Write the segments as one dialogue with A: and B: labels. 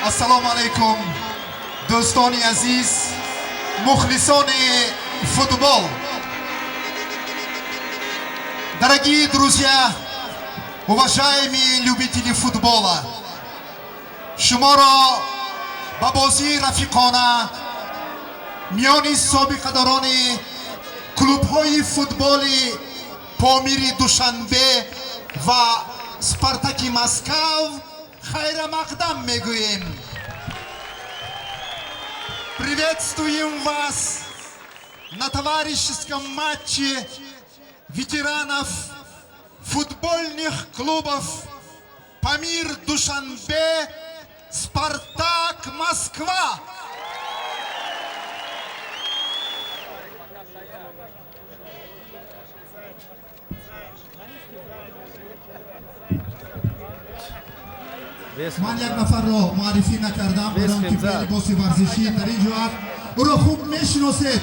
A: Ассалому алайкум, дӯстони азиз, мухлисони футбол. Дорогие друзья, уважаемые любители футбола, шуморо ба бозии рафиқона миёни собиқадорони клубҳои футболи Помири Душанбе ва Спартаки Москав хайрамақдам мегӯем. Приветствуем вас на товарищеском матче ветеранов футбольных клубов Памир Душанбе, Спартак Москва. Ман як нафарро муаррифӣ накардам, баром ки бе либоси варзишӣ дар ин ҷо аст. Ӯро хуб мешиносед,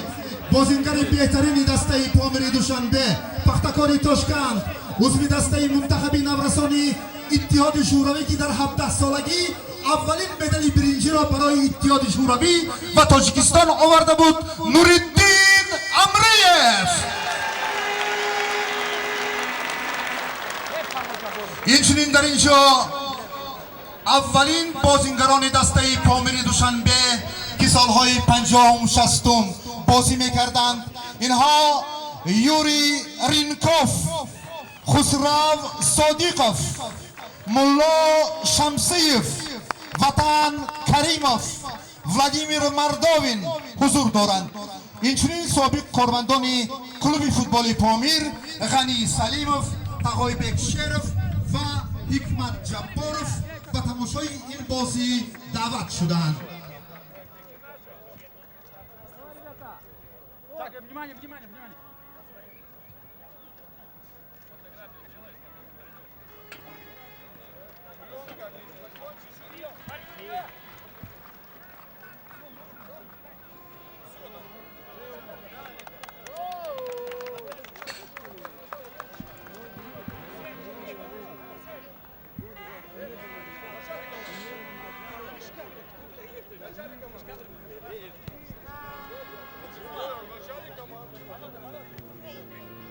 A: бозингари беҳтарини дастаи Помири Душанбе, Пахтакори Тошканд, узви дастаи мунтахаби наврасони Иттиҳоди Шӯравӣ, ки дар 17-солагӣ аввалин медали биринҷиро барои Иттиҳоди Шӯравӣ ва Тоҷикистон оварда буд, Нуриддин Амриев. Инчунин дар ин ҷо аввалин бозингарони дастаи Помири Душанбе, ки солҳои 50-ум, 60-ум бозӣ мекарданд, инҳо Юрий Ринков, Хусрав Содиқов, Мулло Шамсиев, Ватан Каримов, Владимир Мардовин ҳузур доранд. Инчунин собиқ кормандони клуби футболи Помир Ғанӣ Салимов, Тағойбек Шеров ва Ҳикмат Ҷабборов ба тамошои ин бозӣ даъват шуданд.
B: Так, внимание, внимание, внимание.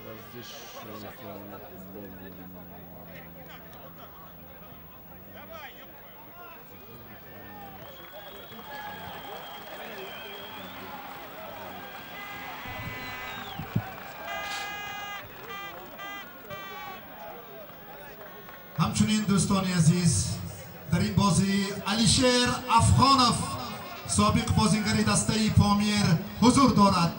C: Варзиш футбол.
A: Ҳамчунин, дӯстони азиз, дар ин бозӣ Алишер Афғонов, собиқ бозингари дастаи Помир, ҳузур дорад.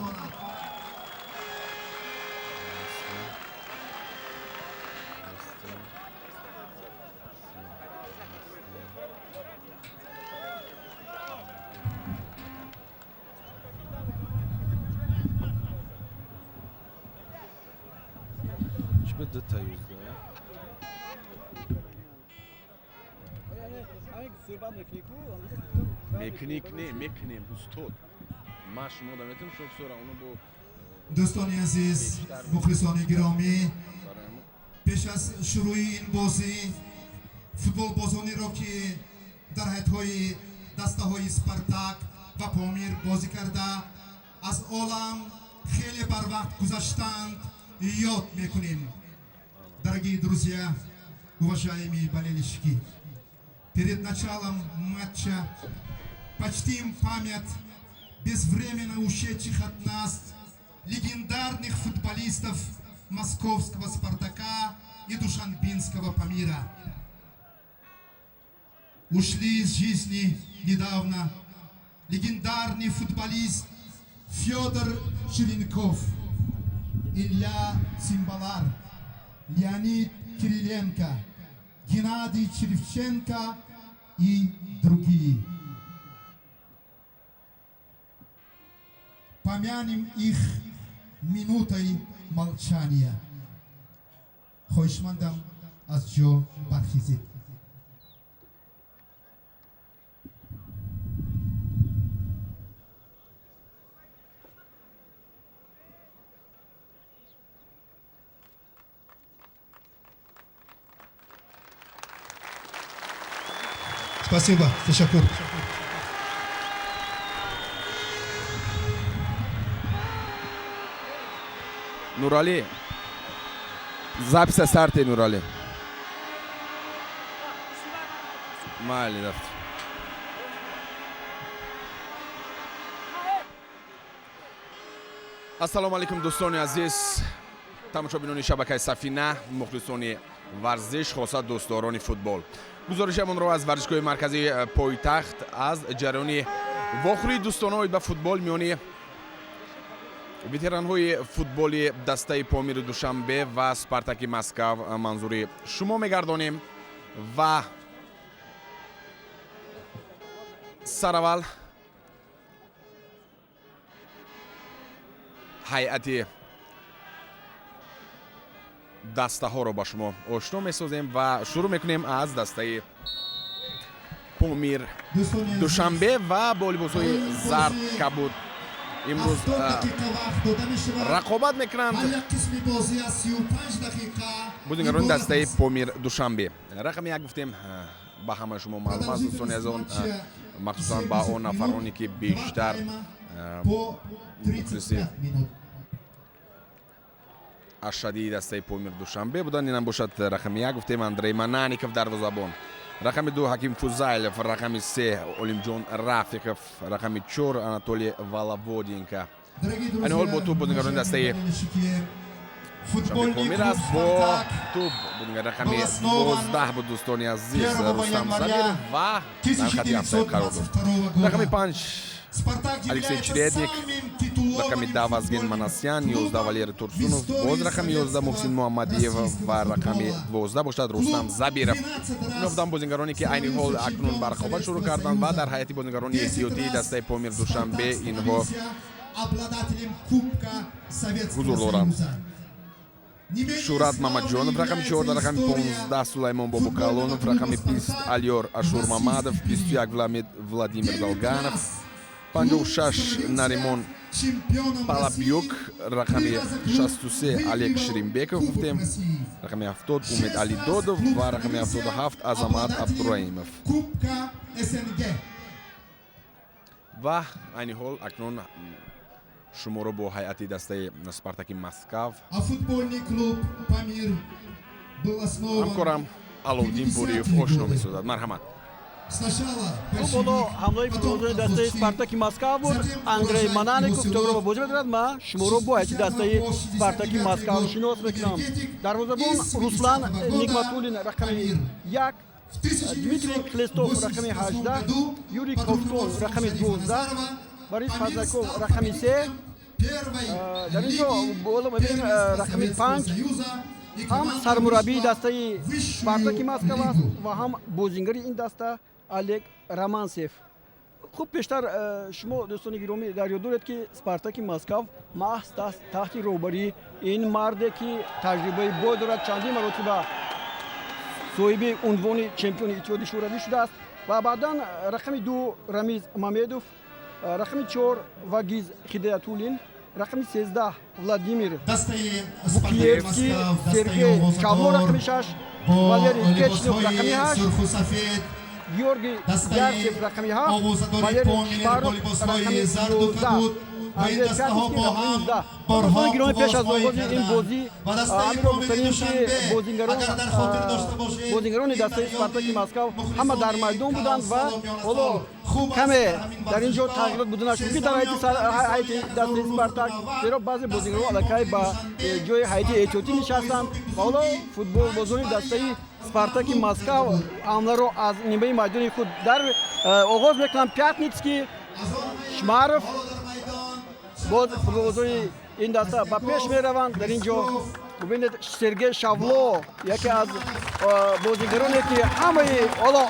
C: Чӣ ба дута юзда? Мекунӣ, не мекунем, устод, ма шумо да метавонем шумо бисёра оно бо.
A: Дӯстони азиз, мухлисони гиромӣ, пеш аз шурӯи ин бозӣ футболбозонеро, ки дар ҳайатҳои дастаҳои Спартак ва Помир бозӣ карда, аз олам хеле барвақт гузаштанд, ёд мекунем. Дорогие друзья, уважаемые болельщики, перед началом матча почтим память безвременно ушедших от нас легендарных футболистов московского «Спартака» и душанбинского «Памира». Ушли из жизни недавно легендарный футболист Федор Черенков, Илья Цимбалар, Леонид Кириленко, Геннадий Черевченко и другие. Помянем их минутой молчания. Хоҳишмандам, аз ҷо бархезед. Спасибо. Ташаккур.
C: Нуралӣ, запись а старте. Нуралӣ, майли, рафт. Ассалому алайкум, дӯстони азиз, тамошобинони шабакаи Сафина, мухлисони варзиш, хоса дӯстдорони футбол. Гузоришамонро аз варзишгоҳи марказии пойтахт, аз ҷараёни вохӯрии дӯстонаоид ба футбол миёни ветеранҳои футболи дастаи Помири Душанбе ва Спартаки Москав манзури шумо мегардонем. Ва сараввал ҳайати дастаҳоро ба шумо ошно месозем ва шурӯъ мекунем аз дастаи Помир Душанбе ва бо либосҳои зард кабуд имрӯз рақобат мекунанд бозингарони дастаи Помир Душанбе. Рақами як гуфтем, ба ҳамаи шумо маълум аст, дӯстони азон, махсусан ба он нафароне, ки бештар мухлиси ашадии дастаи Помир Душанбе буданд. Инам бошад рақами як гуфтем, Андрей Манаников дарвозабон, рақами ду Ҳаким Фузайлов, рақами се Олимҷон Рафиқов, рақами чор Анатолий Валаводенко. Айни ҳол бо тӯб бозингарони дастаи Помир аст. Бо тӯб бозингар рақами 12 буд, дӯстони азиз, Рустам Забиров, ва дар хати офсайд қарор дошт. Рақами панҷ Алексей Чередник, рақами 10 Вазген Манасян, 11 Валерий Турсунов, боз рақами 11 Муҳсин Муҳаммадиев ва рақами 12 бошад Рустам Забиров. Ино буданд бозингароне, ки айни ҳол акнун ба рақобат шурӯъ карданд ва дар ҳайати бозингарони эҳтиётии дастаи Помир Душанбе инҳо ҳузур доранд: Шӯҳрат Мамаҷонов рақами 14, рақами 15 Сулаймон Бобокалонов, рақами 20 Алёр Ашурмамадов, 21 Владимир Долганов, 56 Наримон Палабюк, рақами 63 Олег Ширимбеков гуфтем, рақами 70 Умед Алидодов ва рақами 77 Азамат Абдураимов. Ва айни ҳол акнун шуморо бо ҳайати дастаи Спартаки Москав ҳамкорам Аловдин Буриев ошно месозад. Марҳамат.
B: Боло ҳамлаи футболбозони дастаи Спартаки Москав буд. Андрей Манаников тӯбро ба бозӣ медорад. Ма шуморо бо ҳайати дастаи Спартаки Москав шинос мекунам. Дарвозабон Руслан Нигматуллин, рақами як, Дмитрий Хлестов, рақами 18, Юрий Ковтон, рақами 12, Борис Фазнаков, рақами се. Дар ин ҷо боло мебинем, рақами панҷ ҳам сармураббии дастаи Спартаки Москав аст ва ҳам бозингари ин даста Олег Романцев. Хуб, пештар шумо, дӯстони гиромӣ, дар ёд доред, ки Спартаки Москав маҳз таҳти роҳбарии ин марде, ки таҷрибаи бой дорад, чандин маротиба соҳиби унвони чемпиони Иттиҳоди Шӯравӣ шудааст. Ва баъдан рақами ду Рамиз Мамедов, рақами чор Вагиз Хидоятуллин, рақами 13 Владимир Букиевский, Сергей Чавло, рақами шаш Валерий Кечнев, рақами ҳашт Георгий Ярцев, рақами ҳафт Валерий Шпаров, рақами 11 Андрей Пятницкий, рақами 19. Дӯстони гиромӣ, пеш аз оғози ин бозӣ ҳаминро гуфтанем, ки бозингарони дастаи Спартаки Москав ҳама дар майдон буданд ва ҳоло каме дар ин ҷо тағйирот буданаш мумкин дар ҳайати дастаи Спартак, зеро баъзе бозингарон аллакай ба ҷои ҳайати эҳтиётӣ нишастанд. Ва ҳоло футболбозони дастаи Спартаки Москав ҳамларо аз нимаи майдони худ дар оғоз мекунанд. Пятницкий, Шмаров, боз футболбозони ин даста ба пеш мераванд. Дар ин ҷо бубинед, Сергей Шавло, яке аз бозигароне, ки ҳамаи ҳоло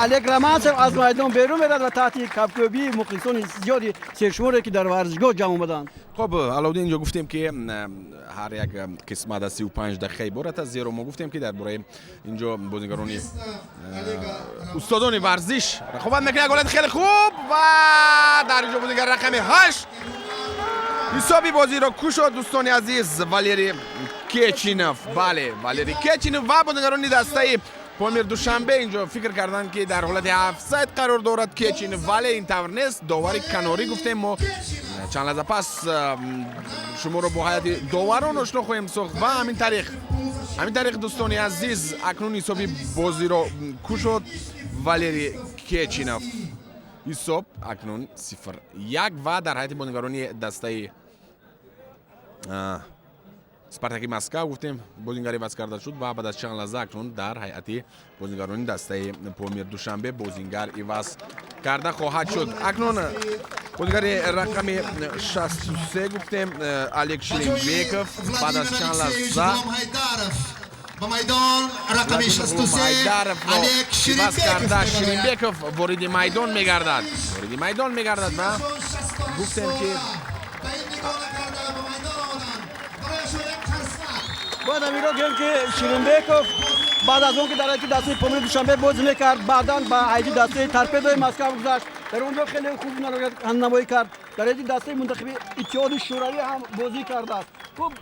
B: Олег Романцев аз майдон берун мерад ва таҳти кафкӯбии мухлисони зиёди сершуморе, ки дар варзишгоҳ ҷамъ омаданд.
C: Хоб, Аловдин, инҷо гуфтем, ки ҳар як қисмат аз 35 дақиқа иборат аст, зеро мо гуфтем, ки дар бораи инҷо бозигарони устодони варзиш рақобат мекунад. Як ҳолати хеле хуб ва дар инҷо бозигар рақами ҳашт ҳисоби бозиро кушод, дӯстони азиз, Валерий Кечинов. Бале, Валерий Кечинов, ва бозигарони дастаи Помир Душанбе инҷо фикр карданд, ки дар ҳолати офсайд қарор дорад Кечин, вале ин тавр нест. Довари канорӣ гуфтем мо чанд лаҳза пас шуморо бо ҳайати доварон ошно хоҳем сохт. Ва ҳамин тариқ, дӯстони азиз, акнун ҳисоби бозиро кушод Валерий Кечинов. Ҳисоб акнун 0-1 ва дар ҳайати бозигарони дастаи Спартаки Москав гуфтем, бозингар иваз карда шуд ва баъд аз чанд лаҳза акнун дар ҳайати бозигарони дастаи Помир Душанбе бозингар иваз карда хоҳад шуд. Акнун бозигари рақами 63 гуфтем, Олег Шилинбеков, баъд аз чанд лаҳза
A: ба майдон рақами 63 Олег
C: иваз карда, Ширинбеков вориди майдон мегардад ва гуфтем ки
B: Бояд ҳаминро гӯем, ки Ширинбеков баъд аз он ки дар ҳайати дастаи Помири Душанбе бозӣ мекард, баъдан ба ҳайати дастаи Торпедои Москав гузашт. Дар он ҷо хеле хуб намоӣ кард. Дар ҳайати дастаи мунтахаби Иттиҳоди Шӯравӣ ҳам бозӣ кардааст. Хуб,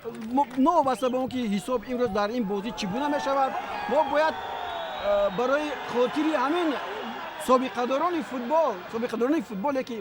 B: новобаста ба он ки ҳисоб имрӯз дар ин бозӣ чӣ гуна мешавад, мо бояд барои хотири ҳамин собиқадорони футболе, ки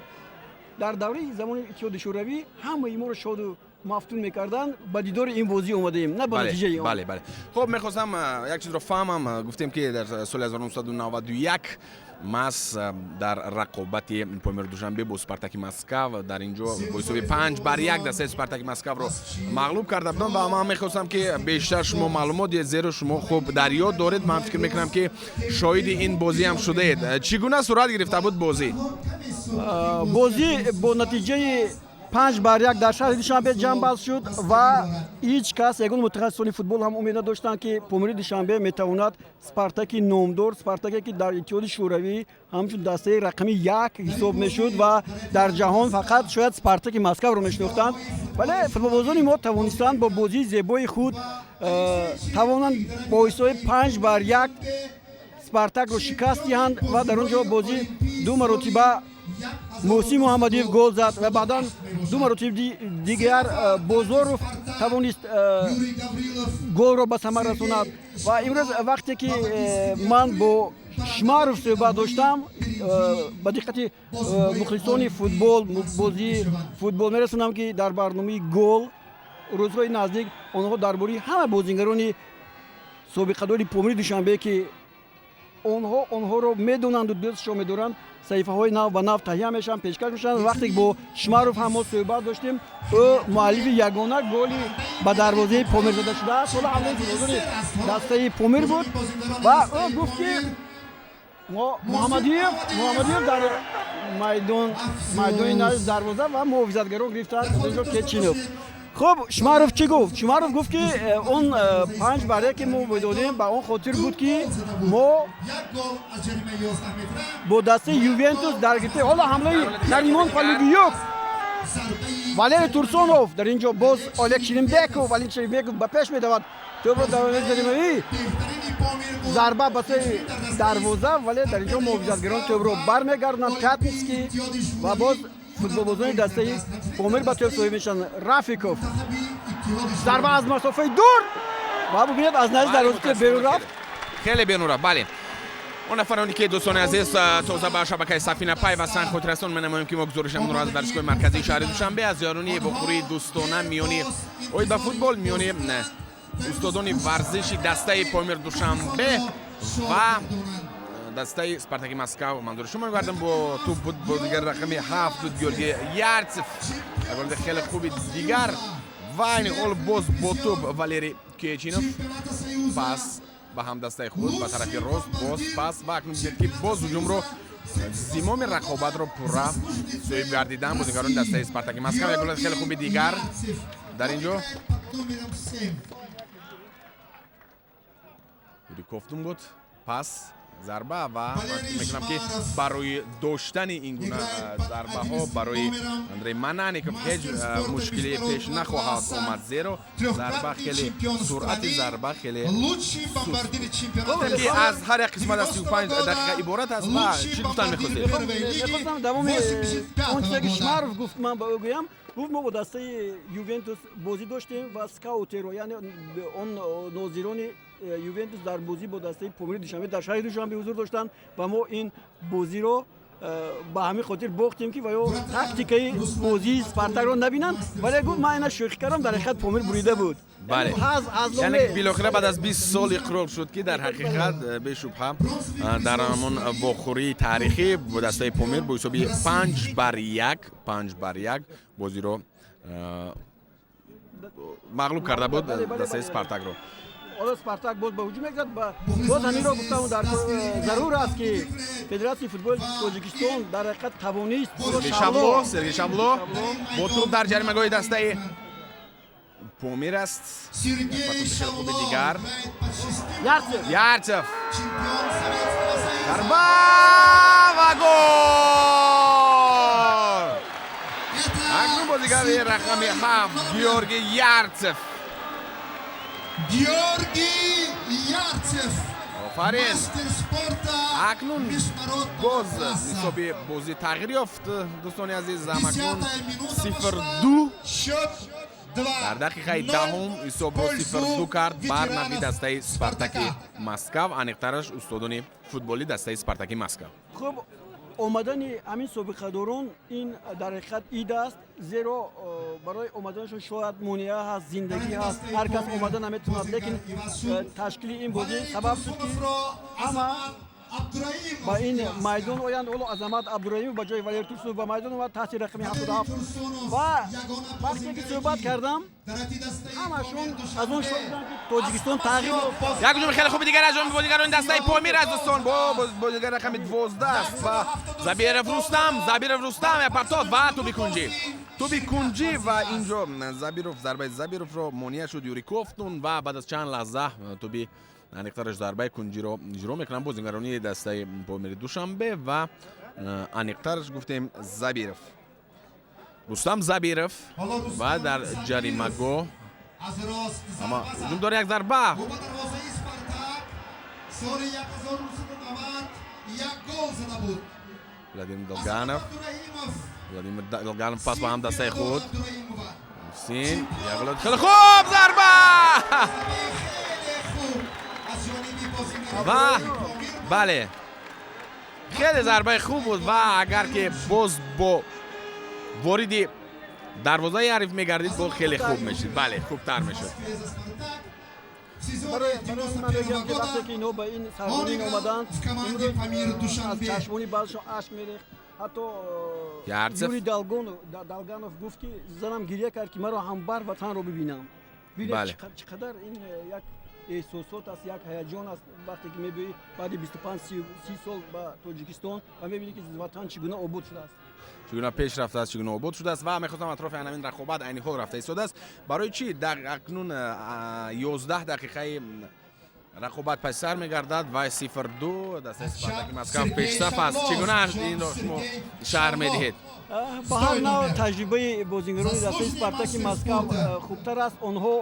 B: дар давраи замони Иттиҳоди Шӯравӣ ҳамаи моро шоду мафтун мекарданд, ба дидори ин бозӣ омадаем, на ба натиҷаи он.
C: Бале, хуб, мехостам як чизро фаҳмам. Гуфтем, ки дар соли 1991 маҳз дар рақобати Помир Душанбе бо Спартаки Москав дар ин ҷо бо ҳисоби 5-1 дастаи Спартаки Москавро мағлуб карда будам ва ман мехостам, ки бештар шумо маълумот диҳед, зеро шумо хуб дар ёд доред. Ман фикр мекунам, ки шоҳиди ин бозӣ ҳам шудаед. Чӣ гуна сурат гирифта буд бозӣ?
B: Бозӣ бо натиҷаи 5-1 дар шаҳри Душанбе ҷамъбаст шуд ва ҳеҷ кас, ягон мутахассисони футбол ҳам умед надоштанд, ки Помири Душанбе метавонад Спартаки номдор, Спартаке, ки дар Иттиҳоди Шӯравӣ ҳамчун дастаи рақами як ҳисоб мешуд ва дар ҷаҳон фақат шояд Спартаки Москавро мешинохтанд, вале футболбозони мо тавонистанд бо бозии зебои худ тавонанд бо ҳисоби 5-1 Спартакро шикаст диҳанд. Ва дар он ҷо бозӣ ду маротиба Муҳсин Муҳаммадиев гол зад ва баъдан ду маротиба дигар Бозоров тавонист голро ба самар расонад. Ва имрӯз, вақте ки ман бо Шмаров суҳбат доштам, ба диққати мухлисони футбол, бозии футбол мерасонам, ки дар барномаи «Гол» рӯзҳои наздик онҳо дар бораи ҳама бозингарони собиқадори Помири Душанбе, ки онҳо онҳоро медонанду дӯстшон медоранд, саҳифаҳои нав ба нав таҳия мешаванд, пешкаш мешаванд. Вақте ки бо Шмаров ҳам мо суҳбат доштем, ӯ муаллифи ягона голи ба дарвозаи Помир зада шудааст, ҳоло ҳамлаи футболбозони дастаи Помир буд ва ӯ гуфт, ки Муҳаммадиев дар майдони назди дарвоза ва муҳофизатгарон гирифтанд инҷо Кечинов. Хуб, Шмаров чӣ гуфт? Шмаров гуфт, ки он 5-1 ки мо медодем, ба он хотир буд, ки мо бо дастаи Ювентус дар гирифта. Ҳоло ҳамлаи Наримон Полюбиюк, Валерий Турсонов, дар ин ҷо боз Олег Ширимбеков. Валерий Ширимбеков ба пеш медавад, тӯбро дарвозаи ҷаримавӣ, зарба ба сӯи дарвоза, вале дар ин ҷо муҳофизатгарон тӯбро бармегардонанд. Пятницкий ва боз футболбозони дастаи Помир ба тӯб соҳиб мешаванд. Рафиков, зарба аз масофаи дур ва бубинед, аз назди дарвоза тӯб берун рафт.
C: Хеле берун рафт, бале. Он нафароне, ки, дӯстони азиз, тоза ба шабакаи Сафина пайвастанд, хотиррасон менамоем, ки мо гузоришамонро аз варзишгоҳи марказии шаҳри Душанбе, аз ҷараёни вохӯрии дӯстона миёни оид ба футбол миёни устодони варзиши дастаи Помир Душанбе ва дастаи Спартаки Москав манзури шумо мегардем. Бо тӯб буд бозигари рақами 7 буд Георгий Ярцев, голди хеле хуби дигар. Ва айни ҳол боз бо тӯб Валерий Кечинов, пас ба ҳамдастаи худ ба тарафи рост, боз пас ва акнун дидед, ки боз ҳуҷумро, зимоми рақобатро пурра соҳиб гардидан бозигарони дастаи Спартаки Москав. Як голати хеле хуби дигар дар ин ҷо Юрий Ковтун буд. Пас, зарба ва ман фикр мекунам, ки барои доштани ин гуна зарбаҳо барои Андрей Манаников ҳеҷ мушкиле пеш нахоҳад омад, зеро зарба хеле, суръати зарба хеле, ки аз ҳар як қисмат аз 35 дақиқа иборат аст. Ва чӣ гуфтан мехостед?
B: Мехостам давоми он чизе, ки Шмаров гуфт, ман ба ӯ гӯям. Гуфт, мо бо дастаи Ювентус бозӣ доштем ва скаутеро, яъне он нозирони Ювентус дар бозӣ бо дастаи Помири Душанбе дар шаҳри Душанбе ҳузур доштанд ва мо ин бозиро ба ҳамин хотир бохтем, ки ва ё тактикаи бозии Спартакро набинанд. Вале гуфт, ман ина шӯхӣ кардам, дар ҳақиқат Помир бурида буд.
C: Бале, яъне билохира баъд аз 20 сол иқрор шуд, ки дар ҳақиқат бешубҳа дар ҳамон вохӯрии таърихӣ бо дастаи Помир бо ҳисоби 5-1, 5-1 бозиро мағлуб карда буд дастаи Спартакро.
B: Ҳоло Спартак боз ба ҳуҷум мегзад. Боз ҳаминро гуфтам, дар зарур аст, ки Федератсияи футболи Тоҷикистон дар ҳақиқат тавонист.
C: Шавло, Сергей Шавло бо туп дар ҷаримагоҳи дастаи Помир аст. Хуби дигар.
B: Ярцев.
C: Ярцев, зарба ва гол! Акнун бозигари рақами 7 Георгий Ярцев.
A: Георгий Ярцев.
C: Офарин! Акнун боз ҳисоби бозӣ тағйир ёфт, дӯстони азиз. Акнун 0-2. Дар дақиқаи 10-ум ҳисобро 0-2 кард бар нафи дастаи Спартаки Москав, аниқтараш устодони футболи дастаи Спартаки Москав.
B: Хуб, омадани ҳамин собиқадорон ин дар ҳақиқат ид аст, зеро барои омаданашон шояд монеа ҳаст, зиндагӣ ҳаст, ҳар кас омада наметавонад, лекин ташкили ин бозӣ сабаб шуд, ки ҳама ба ин майдон оянд. Ҳоло Азамат Абдураимов ба ҷои Валер Турсунов ба майдон омад таҳти рақами 77. Ва вақте ки суҳбат кардам, ҳамашон аз он шод буданд, ки Тоҷикистон тағйир ёфт.
C: Як ҳуҷуми хеле хуби дигар аз ҷониби бозигарони дастаи Помир аз дӯстон, бо бозигари рақами 12 аст ва Забиров Рустам, Забиров Рустам, як партов ва туби кунҷӣ, туби кунҷӣ. Ва инҷо Забиров, зарбаи Забировро монеа шуд Юрий Ковтун ва баъд аз чанд лаҳза туби, аниқтараш зарбаи кунҷиро иҷро мекунанд бозигарони дастаи Помири Душанбе ва аниқтараш гуфтем Забиров, Рустам Забиров ва дар ҷаримагоҳ ама ҳуҷум дора, як зарба.
A: Соли 1990 як гол зада буд.
C: Владимир Долганов, Владимир Долганов, пас ба ҳам дастаи худ. Син хеле хуб зарба ва бале, хеле зарбаи хуб буд ва агар ки боз бо вориди дарвозаи ҳариф мегардид, бо хеле хуб мешид, бале, хубтар мешуд.
B: Барои ман мегӯям, ки вақте ки инҳо ба ин сарзамин омаданд, имрӯз аз чашмони баъзешон ашк мерехт. Ҳатто Юрий Долганов гуфт, ки занам гиря кард, ки маро ҳамбар ватанро бибинам. Бибинед, чӣ қадар ин як эҳсосот аст, як ҳаяҷон аст, вақте ки мебиёӣ баъди 25-30 сол ба Тоҷикистон ва мебинӣ, ки ватан чӣ гуна обод шудааст.
C: Чӣ гуна пеш рафтааст, чӣ гуна обод шудааст. Ва мехостам атрофи ҳамин рақобат айни ҳол рафта истодааст. Барои чӣ акнун 11 дақиқаи рақобат паси сар мегардад ва 0-2 дастаи Спартаки Москав пешсаф аст? Чӣ гуна инро шумо шарҳ медиҳед?
B: Ба ҳар нав таҷрибаи бозингарони дастаи Спартаки Москав хубтар аст. Онҳо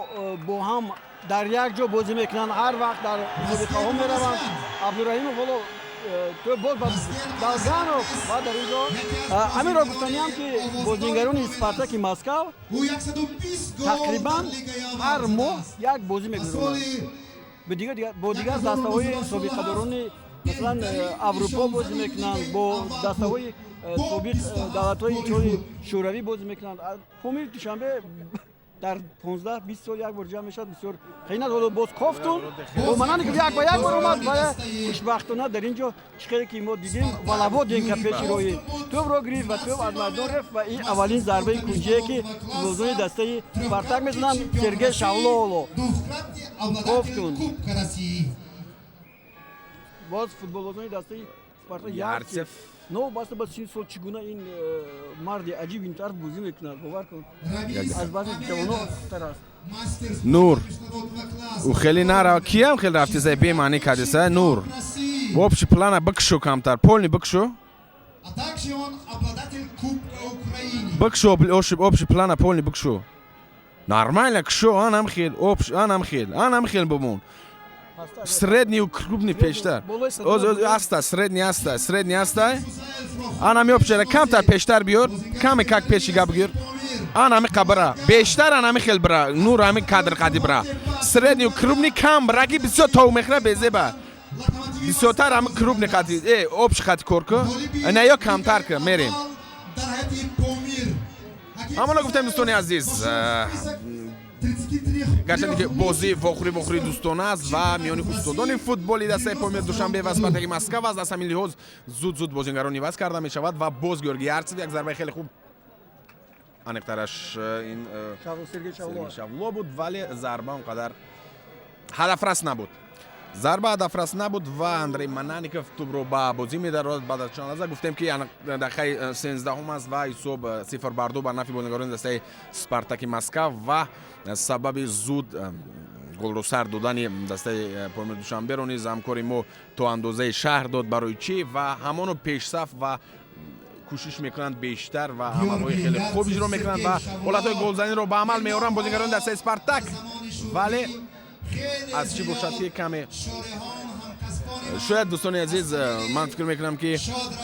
B: бо ҳам дар як ҷо бозӣ мекунанд, ҳар вақт дар мусобиқаҳо мераванд. Абдураҳимов ҳоло боз ба Долганов ва дар ин ҷо ҳаминро гуфтаниам, ки бозингарони Спартаки Москав тақрибан ҳар моҳ як бозӣ мегузаронанд. Бо дигар дастаҳои собиқадорони, масалан, Аврупо бозӣ мекунанд, бо дастаҳои собиқ давлатҳои Иттиҳоди Шӯравӣ бозӣ мекунанд. Помири Душанбе дар 15-20 сол як бор ҷамъ мешавад, бисёр қиин аст. Ҳоло боз Кофтун бо Манаников як ба як бор омад ва хушбахтона дар ин ҷо, чӣ хеле ки мо дидем, Валаводенко пеши роҳи тӯбро гирифт ва тӯб аз майдон рафт. Ва ин аввалин зарбаи кунҷие, ки бозони дастаи Спартак мезананд. Сергей Шавло, Кофтун, боз футболбозони дастаи Спартак.
C: Ярцев.
B: Новобаста ба 30 сол, чӣ гуна ин марди аҷиб ин тараф бозӣ мекунад, бовар кун, аз баъзе ҷавоно хубтар аст.
C: Нур, ӯ хеле нара, киям хеле рафтиса, бемаънӣ кардиса. Нур, общий плана бикшу, камтар полный бикшу. Бикшу общий плана, полный бикшу, нормально кшу. Анам хел, анам хел, анам хел бумон. Средний крупный пештар аста, средний аста, средний аста. Анам ёпшера камтар пештар биёр, каме как пеши гап гир. Ан ҳами қабра бештар, ан ҳами хел бира, Нур, ҳами кадр қади бира, средний крупный кам бира, ки бисёр тов мехӯра, безеба. Бисёртар ҳами крупный қати, общий қати кор ку, на ё камтар ку, мерем. Ҳамона гуфтем, дӯстони азиз, гарчанде ки бозӣ вохӯрӣ дӯстона аст ва миёни устодони футболи дастаи Помир Душанбе ва Спартаки Москав аст, аз ҳамин лиҳоз зуд зуд бозингарон иваз карда мешавад. Ва боз Георгий Ярцев, як зарбаи хеле хуб, аниқтараш ин
B: Сергей
C: Шавло буд, вале зарба он қадар ҳадафрас набуд, зарба ҳадафрас набуд ва Андрей Манаников тӯбро ба бозӣ медарорад. Баъд аз чанд лаҳза, гуфтем ки дақиқаи 13-ҳум аст ва ҳисоб 0-2 бар нафи бозингарони дастаи Спартаки Москав. Ва сабаби зуд голро сар додани дастаи Помир Душанберо низ ҳамкори мо то андозаи шаҳр дод, барои чӣ ва ҳамоно пешсаф ва кӯшиш мекунанд бештар ва амалҳои хеле хуб иҷро мекунанд ва ҳолатҳои голзаниро ба амал меоранд бозингарони дастаи Спартак. Вале аз чӣ бошад ки каме шояд, дӯстони азиз, ман фикр мекунам, ки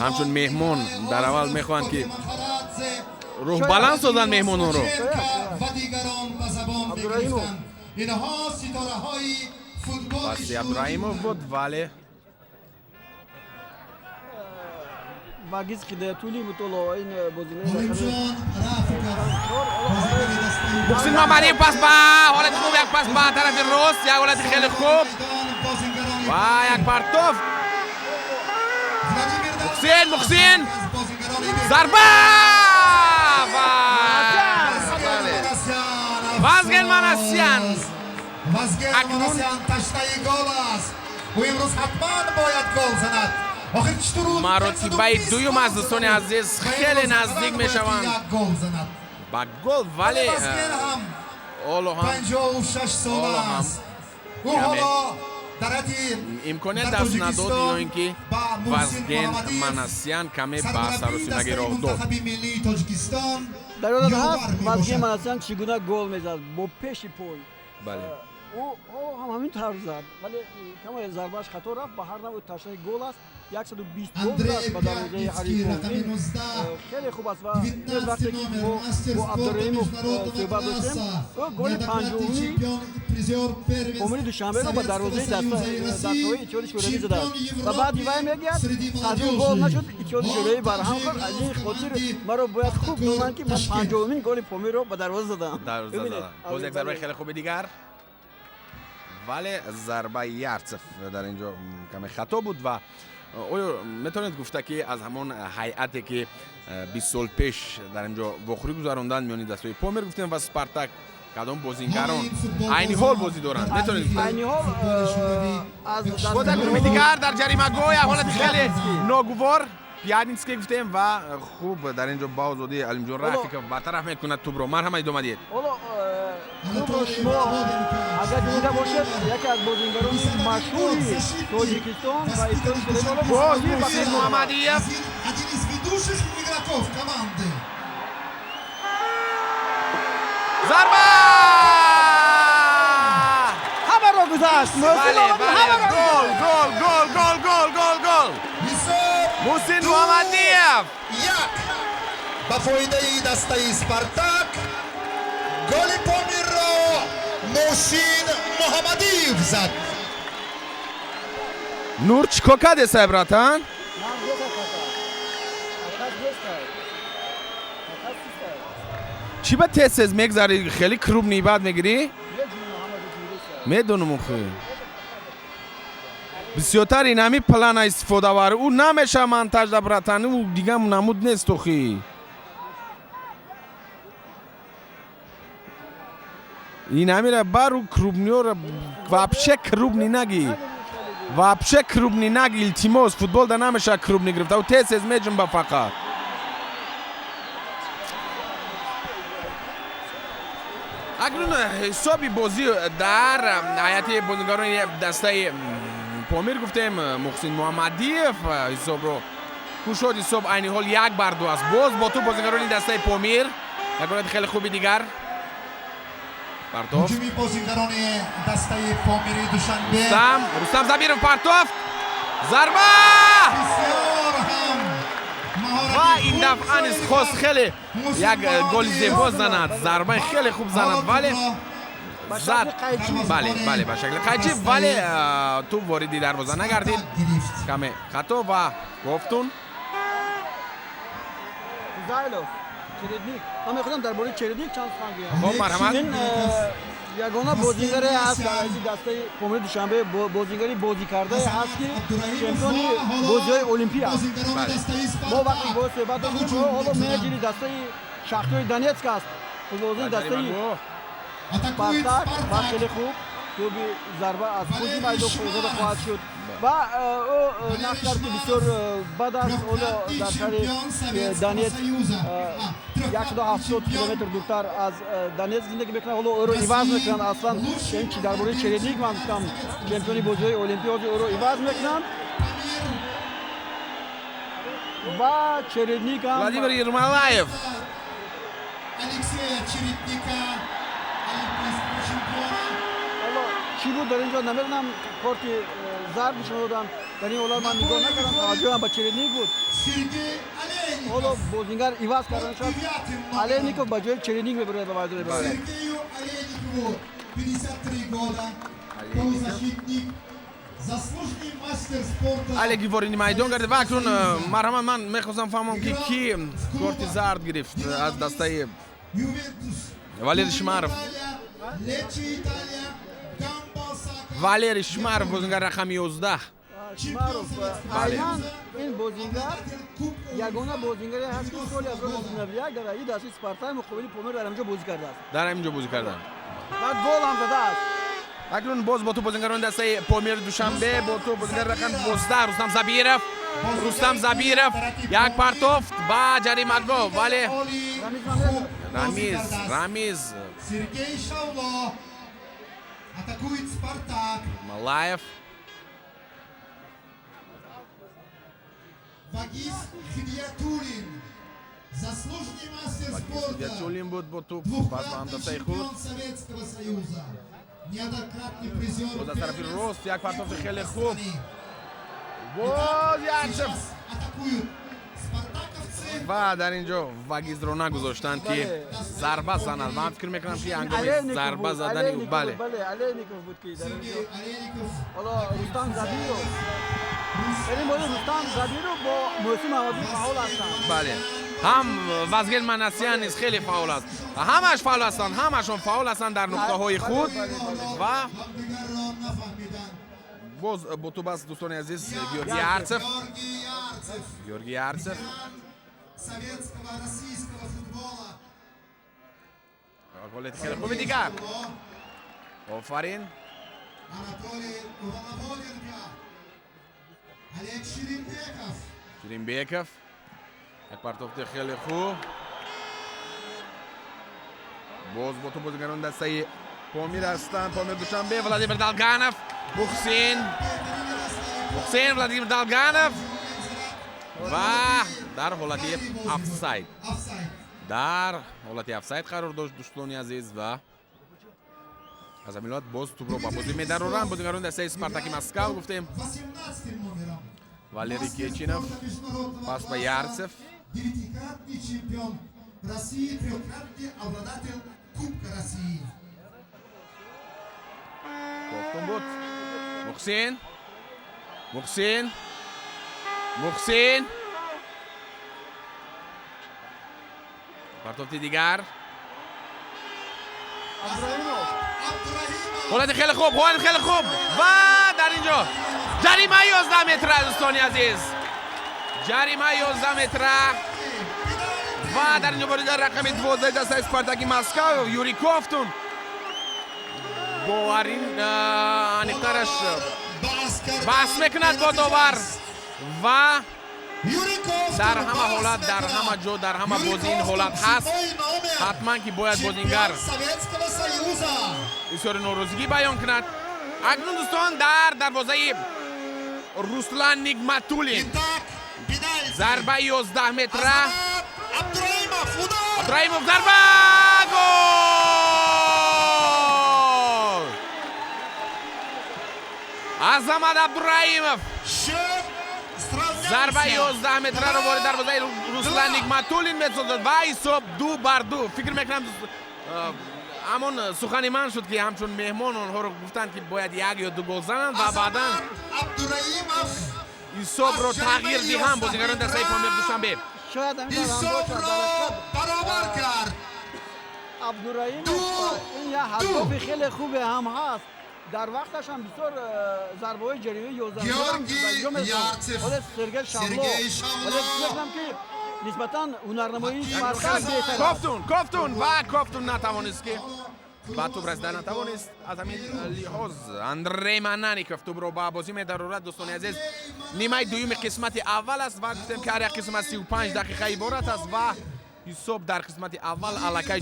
C: ҳамчун меҳмон дар аввал мехоҳанд, ки рӯҳбаланд созанд меҳмононро.
A: Инҳо ситораҳои футболи
C: Паси Абдураҳимов буд, вале
B: Вагиз Хидоятулли мутоло ин бозинаи
A: Олимҷон Рафиков, бозигари дастаи
C: Муҳсин Муҳаммадиев, пас ба ҳолати хуб, як пас ба тарафи рост, як ҳолати хеле хуб ва як партоф. Муҳсин, Муҳсин, зарба ва Вазген Манасян.
A: Вазген Манасян ташнаи гол аст. Ӯ имрӯз ҳатман бояд гол занад. Охир читур
C: Маротибаи дуюм аз, дӯстони азиз, хеле наздик мешаванд
A: як гол занад
C: ба гол, вале
A: Вазген ҳам
C: ҳоло ҳам
A: 56 сола
C: ҳоло ҳам
A: аст. Ӯ ҳоло дар ҳадди
C: имконият
A: дар
C: даст надод
A: Тоҷикистон
C: ё ин ки
A: ба Муҳсин
C: Вазген
A: Муҳаммадиев,
C: Манасян каме ба
A: сармураббии
C: саросимагӣ
A: дастаи
C: роҳ дод.
A: мунтахаби миллии Тоҷикистон
B: Дар ёдат
A: ёвар
B: ҳаст, Вазген
A: мебошад.
B: Манасян чӣ гуна гол мезад бо пеши пой?
C: Бале.
B: Ӯ ҳоло ҳам ҳамин тавр зад, вале каме зарбааш хато рафт. Ба ҳар навъ ташнаи гол аст, 120 гол
A: Андрей
B: зад ба дарвозаи
A: Пятницкий,
B: ҳарифон.
A: рақами
B: Ин,
A: 19,
B: хеле хуб аст. Ва
A: 19
B: вақте ки
A: номер,
B: мо
A: мастер
B: бо
A: спорта
B: Абдураҳимов
A: международного
B: суҳбат доштем,
A: класса,
B: ӯ голи
A: неоднократный
B: панҷуҳуми
A: чемпион и призер первенств
B: Помири Душанберо ба дарвозаи
A: Советского Союза и России,
B: дастаҳои Иттиҳоди Шӯравӣ задааст.
A: чемпион
B: Ва баъди вай
A: Европы
B: мегӯяд,
A: среди
B: садум гол
A: молодежи.
B: нашуд, Иттиҳоди
A: Он
B: Шӯравӣ барҳам
A: также
B: хӯрд. Аз ин
A: играл в
B: хотир
A: команде
B: маро бояд хуб
A: Пахтакор
B: донанд, ки ман
A: Ташкент.
B: панҷоҳумин голи Помирро ба дарвоза задам.
C: Дарвоза
B: Бибинед,
C: зада. Боз як зарбаи хеле хуби дигар, вале зарбаи Ярцев дар ин ҷо каме хато буд. Ва оё метавонед гуфта, ки аз ҳамон ҳайате, ки 20 сол пеш дар ин ҷо вохӯрӣ гузаронданд миёни дастаҳои Помир, гуфтем, ва Спартак, кадом бозингарон айни ҳол бозӣ доранд, метавонед гуфта?
B: Айни ҳол аз
C: Боз як гурӯҳи дигар дар ҷаримагоҳ, як ҳолати хеле ногувор, Пятницкий гуфтем, ва хуб дар ин ҷо ба озодӣ Алимҷон Рафиков бартараф мекунад тӯбро. Марҳамат, идома диҳед.
B: Ҳоло клубро шумо агар дида бошед, яке аз бозингарони машҳури Тоҷикистон ва Иттиҳоди Шӯравӣ ҳоло
C: Боз
B: бозӣ ба
C: Муҳсин Муҳаммадиев.
A: Один из ведущих игроков команды.
C: Зарба!
B: Ҳамаро гузашт Муҳсин
C: Бале,
B: Муҳаммадиев,
C: бале,
B: ҳамаро
C: гол, гол, гол, гол, гол, гол, гол!
A: Ҳисоб
C: Муҳсин Муҳаммадиев!
A: 1 ба фоидаи дастаи Спартак. Голи Помирро Муҳсин Муҳаммадиев зад.
C: Нур, чӣ кор кардесай, братан?
B: Ман гузашт, хата. Хатас нестай. Хатас нестай.
C: Чӣ ба тез тез мегзарӣ, хеле крупный бад мегирӣ? Медонам, охи бисёртар ин ҳами плана истифода бар ӯ намеша монтажда, братан, ӯ дига намуд нест, охи ин ҳамира бар ӯ крупный ора вообще крупный наги, вообще крупный наги, илтимос. Футболда намеша крупный гирифта, ӯ тез тез меҷунба фақат. Акнун ҳисоби бозӣ дар ҳайати бозигарони дастаи Помир, гуфтем, Муҳсин Муҳаммадиев ҳисобро кушод. Ҳисоб айни ҳол 1-2 аст. Боз бо тӯб бозигарони дастаи Помир, як ҳолати хеле хуби дигар, партоф.
A: Ҳуҷуми бозингарони дастаи Помири Душанбе.
C: Рустам, Рустам Забиров, партофт, зарба!
A: Бисёр ҳам
C: Ва
A: маҳорати
C: Ин дафъа низ хост хеле як голи зебо занад, зарбаи хеле хуб занад, вале зад, бале, бале, ба шакли қайчӣ, вале тӯб вориди дарвоза нагардид, каме хато ва Ковтун.
B: Фузайлов, Чередник. Ман мехоҳам дар бораи Чередник чанд сухан гӯям.
C: Хоб, марҳамат.
B: Ин ягона бозингаре ҳаст дар ҳайси дастаи Помири Душанбе, бозингари бозӣ кардае ҳаст, ки чемпиони бозиҳои олимпӣ аст. Мо вақте бо суҳбат доштем, ҳоло менеҷери дастаи Шахтёри Донецк аст, футболбозони дастаи Спартак. Ва хеле хуб, тӯби зарба аз худи майдон хӯрда хоҳад шуд ва ӯ нақш кард, ки бисёр бад аст. Ҳоло дар шаҳри Донецк, 170 километр дуртар аз Донецк зиндагӣ мекунад. Ҳоло ӯро иваз мекунанд. Аслан ин чи дар бораи Чередник ман гуфтам, чемпиони бозиҳои олимпӣ, ҳозир ӯро иваз мекунанд ва Чередник ҳам.
C: Владимир Ермолаев.
A: Алексея Чередника, олимпийского чемпиона.
B: Ҳоло чӣ буд дар ин ҷо, намедонам, корти зард нишон доданд. Дар ин ҳолат ман нигоҳ накардам, таваҷҷӯҳам ба Чередник буд.
A: Сергей Олейников.
B: Ҳоло бозингар иваз кардан шуд, Алейников ба ҷои Чередник мебарояд ба майдони бозӣ.
A: Сергею Олейникову 53 года. Полузащитник. Заслуженный мастер спорта.
C: Алеги вориди майдон гардид ва акнун, марҳамат, ман мехостам фаҳмам, ки кӣ корти зард гирифт аз дастаи
A: Ювентус.
C: Валерий Шмаров.
A: Лечи, Италия. Гамба Осака.
C: Валерий Шмаров, бозингар рақами 11.
B: Шмаров. Айнан ин бозингар ягона бозингаре ҳаст, ки соли 1991 дар ҳайати дастаи Спартак муқобили Помир дар ҳаминҷо бозӣ кардааст.
C: Дар ҳамин ҷо бозӣ карданд.
B: Ва гол ҳам задааст.
C: Акнун боз бо тӯб бозингарони дастаи Помир Душанбе, бо тӯб бозингар рақами 12 Рустам Забиров. Рустам Забиров як партофт ба ҷаримагоҳ, вале Рамиз, Рамиз.
A: Сергей Шавло. Атакует Спартак.
C: Малаев.
A: Вагиз Хидиятуллин. Заслуженный мастер спорта.
C: Хидиятуллин буд бо тӯб пас ба
A: Двукратный
C: ҳамдастаи худ.
A: чемпион Советского Союза. Неоднократный призер.
C: Боз аз тарафи рост як партофти хеле хуб.
A: страны.
C: Боз Ярцев.
A: Сейчас атакуют спартаковцы.
C: Ва дар ин ҷо Вагизро нагузоштанд, ки зарба занад. Ман фикр мекунам, ки ҳангоми зарба задани ӯ, бале.
B: Бале, Алейников буд, ки дар ин ҷо.
A: Сергей Олейников.
B: Ҳоло Рустам Забиров, ин бозӣ Рустам Забиров бо Муҳсин Маҳмадӣ фаъол ҳастанд.
C: Бале, ҳам Вазгел Манасян низ хеле фаъол аст, ҳамаш фаъол ҳастанд, ҳамашон фаъол ҳастанд дар нуқтаҳои худ ва
A: Ҳамдигарро нафаҳмиданд.
C: Боз бо тӯб аст, дӯстони азиз, Георгий Ярцев.
A: Георгий Ярцев.
C: Георгий Ярцев.
A: Ветеран советского, российского футбола.
C: Голети хеле хуби дигар, офарин.
A: Анатолий Воловоденко. Олег Шеримбеков.
C: Шеримбеков, як партофти хеле хуб. Боз бо тӯб бозигарони дастаи Помир ҳастанд, Помир Душанбе. Владимир Долганов, Мухсин, Мухсин, Владимир Долганов ва дар ҳолати офсайд.
A: Офсайд.
C: Дар ҳолати офсайд қарор дошт, дӯстони азиз, ва аз ҳамин ҳолат боз тӯбро ба бозӣ медароранд бозигарони дастаи Спартаки Москав, гуфтем.
A: 18 номером.
C: Валерий
A: Мастер
C: Кечинов.
A: спорта международного
C: Пас ба
A: класса.
C: Ярцев.
A: Девятикратный чемпион России, трехкратный обладатель Кубка России.
C: Ковтун буд. Мухсин, Мухсин, Мухсин, партофти дигар.
B: Абдураҳимов.
A: Абдураҳимов.
C: Ҳолати хеле хуб, ҳолати хеле хуб ва дар ин ҷо ҷаримаи 11 метра, дӯстони азиз, ҷаримаи 11 метра ва дар ин ҷо бори дар рақами 12 дастаи Спартаки Москав Юрий Ковтун боварин, аниқтараш, баҳс мекунад бо довар ва дар ҳама ҳолат, дар ҳама ҷо, дар ҳама бозӣ ин ҳолат ҳаст. Ҳатман ки бояд бозингар изҳори норозигӣ баён кунад. Акнун, дӯстон, дар дарвозаи Руслан Нигматуллин зарбаи 11 метра. Абдураимов, зарба, гол! Азамат Абдураимов! Зарбаи 11 метраро ворид дарвозаи Руслан Нигматуллин месозад ва ҳисоб 2-2. Фикр мекунам, ҳамон сухани ман шуд, ки ҳамчун меҳмон онҳоро гуфтанд, ки бояд як ё ду гол зананд ва баъдан ҳисобро тағйир диҳанд бозигарони дастаи Помир Душанбе.
B: Шояд
A: ҳисобро баробар кард.
B: Абдураимов, ин як ҳадафи хеле хубе ҳам ҳаст. Дар вақташ ҳам бисёр зарбаҳои ҷаримаи 11
A: Георгий Ярцев,
B: Сергей Шавло. Вале фикр ки нисбатан ҳунарнамоии Спартак беҳтар.
C: Кофтун, Кофтун ва Кофтун натавонист, ки ба тӯб расида натавонист. Аз ҳамин лиҳоз Андрей Манаников тӯбро ба бозӣ медарорад. Дӯстони азиз, нимаи дуюми қисмати аввал аст ва гуфтем, ки ҳар як қисм аз 35 дақиқа иборат аст ва ҳисоб дар қисмати аввал аллакай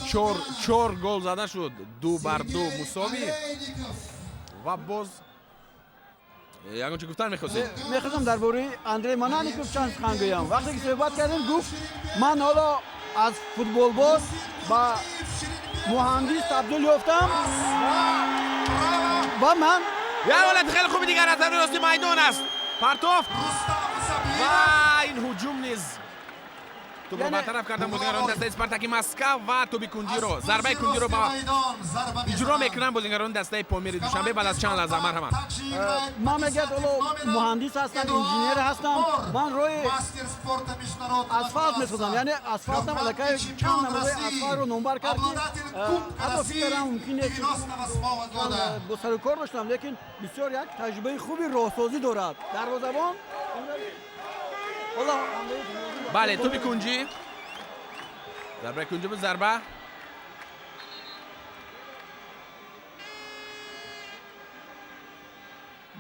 C: чор гол зада шуд, 2-2 мусовӣ. Ва боз ягон чӣ гуфтан мехостед?
B: Мехостам дар бораи Андрей Манаников чанд сухан гӯям. Вақте ки суҳбат кардем, гуфт: ман ҳоло аз футболбоз ба муҳандис табдил ёфтам ва ман
C: як ҳолати хеле хуби дигар аз тарафи рости майдон аст. Партофт ва ин ҳуҷум низ тӯбро бартараф кардан бозигарони дастаи Спартаки Москав ва тӯби кунҷиро, зарбаи кунҷиро ба иҷро мекунанд бозигарони дастаи Помири Душанбе баъд аз чанд лаҳза. Марҳамат.
B: Ман мегӯяд, ҳоло муҳандис ҳастам, инженер ҳастам, ман роҳи асфалт месозам. Яъне асфалтам аллакай чанд намунаи асфалтро номбар кард, ки ҳатто фикрам мумкин нест бо сару кор доштам, лекин бисёр як таҷрибаи хуби роҳсозӣ дорад дарвозабон.
C: Бале, тӯби кунҷӣ, зарбаи кунҷӣ буд, зарба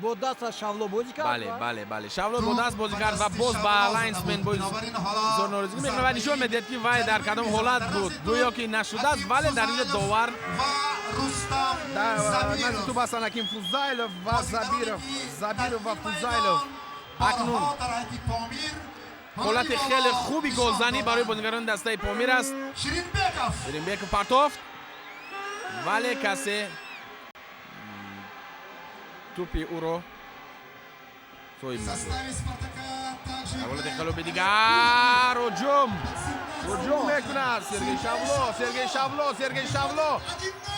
B: бо даст аз Шавло бозӣ кард.
C: Бале, бале, бале, Шавло бо даст бозӣ кард ва боз ба лайнсмен бо изҳор норозигӣ мекунад ва нишон медиҳад, ки вай дар кадом ҳолат буд. Гӯё ки нашудааст, вале дар инҷо довар назди тӯб ҳастанд Ҳаким Фузайлов ва Забиров, Забиров ва Фузайлов. Акнун ҳолати хеле хуби голзанӣ барои бозигарони дастаи Помир аст. Ширинбеков партофт, вале касе тӯпи ӯро соҳиб нашуд. Ҳолати хеле хуби дигар, ҳуҷум, ҳуҷум мекунад Сергей Шавло, Сергей Шавло, Сергей Шавло,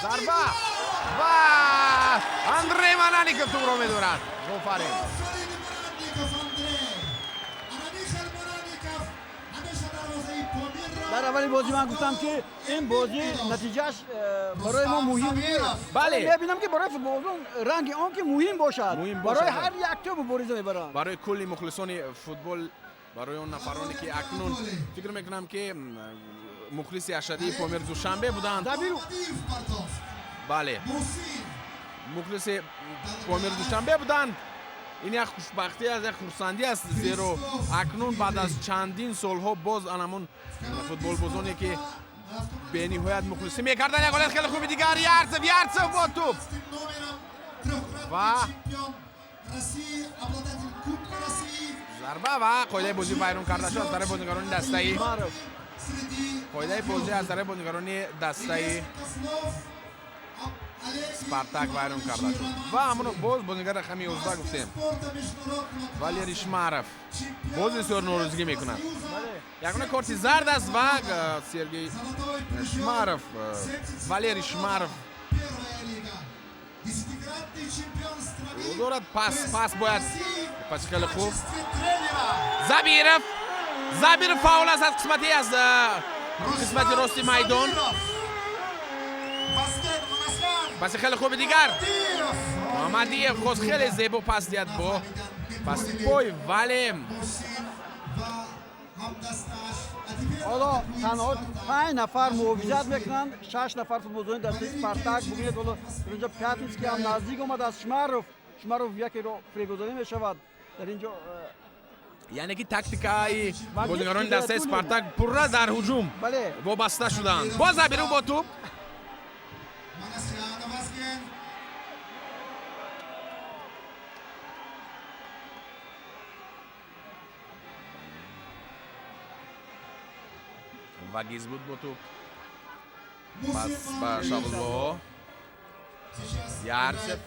C: зарба ва Андрей Манаников тӯбро медорад. Офарин.
B: Дар аввали бозӣ ман гуфтам, ки ин бозӣ натиҷааш барои мо муҳим нест. Мебинам, ки барои футболбозон ранги он ки муҳим бошад, барои ҳар як тӯб мубориза мебаранд.
C: Барои кулли мухлисони футбол, барои он нафароне, ки акнун фикр мекунам, ки мухлиси ашадии Помир Душанбе буданд, бале, мухлиси Помир Душанбе буданд, ин як хушбахтӣ аст, як хурсандӣ аст, зеро акнун баъд аз чандин солҳо боз анамон футболбозоне, ки бениҳоят мухлисӣ мекарданд. Як ҳолат хеле хуби дигар, Ярцев, Ярцев бо тӯб ва зарба ва қоидаи бозӣ вайрон карда шуд аз тарафи бозигарони дастаи, қоидаи бозӣ аз тарафи бозигарони дастаи Спартак вайрон карда шуд ва ҳамоно боз бозигари рақами 11 гуфтем, Валерий Шмаров, боз бисёр норозигӣ мекунад. Ягона корти зард аст ва Сергей Шмаров, Валерий Шмаров дорад. Пас, пас бояд, паси хеле хуб, Забиров, Забиров, фаул аст аз қисмати, аз қисмати рости майдон. Паси хеле хуби дигар, Муҳаммадиев хост хеле зебо пас диҳад бо паси пой, вале
B: Ҳоло танҳо панҷ нафар муҳофизат мекунанд, шаш нафар футболбозони дастаи Спартак. Бубинед, ҳоло инҷо Пятницкий ҳам наздик омад аз Шмаров. Шмаров якеро фиребгузорӣ мешавад дар инҷо.
C: Яъне ки тактикаи бозигарони дастаи Спартак пурра дар ҳуҷум вобаста шуданд. Боз Забиров бо тӯб. Вагиз буд бо тӯб, пас ба Шавло, Ярцев,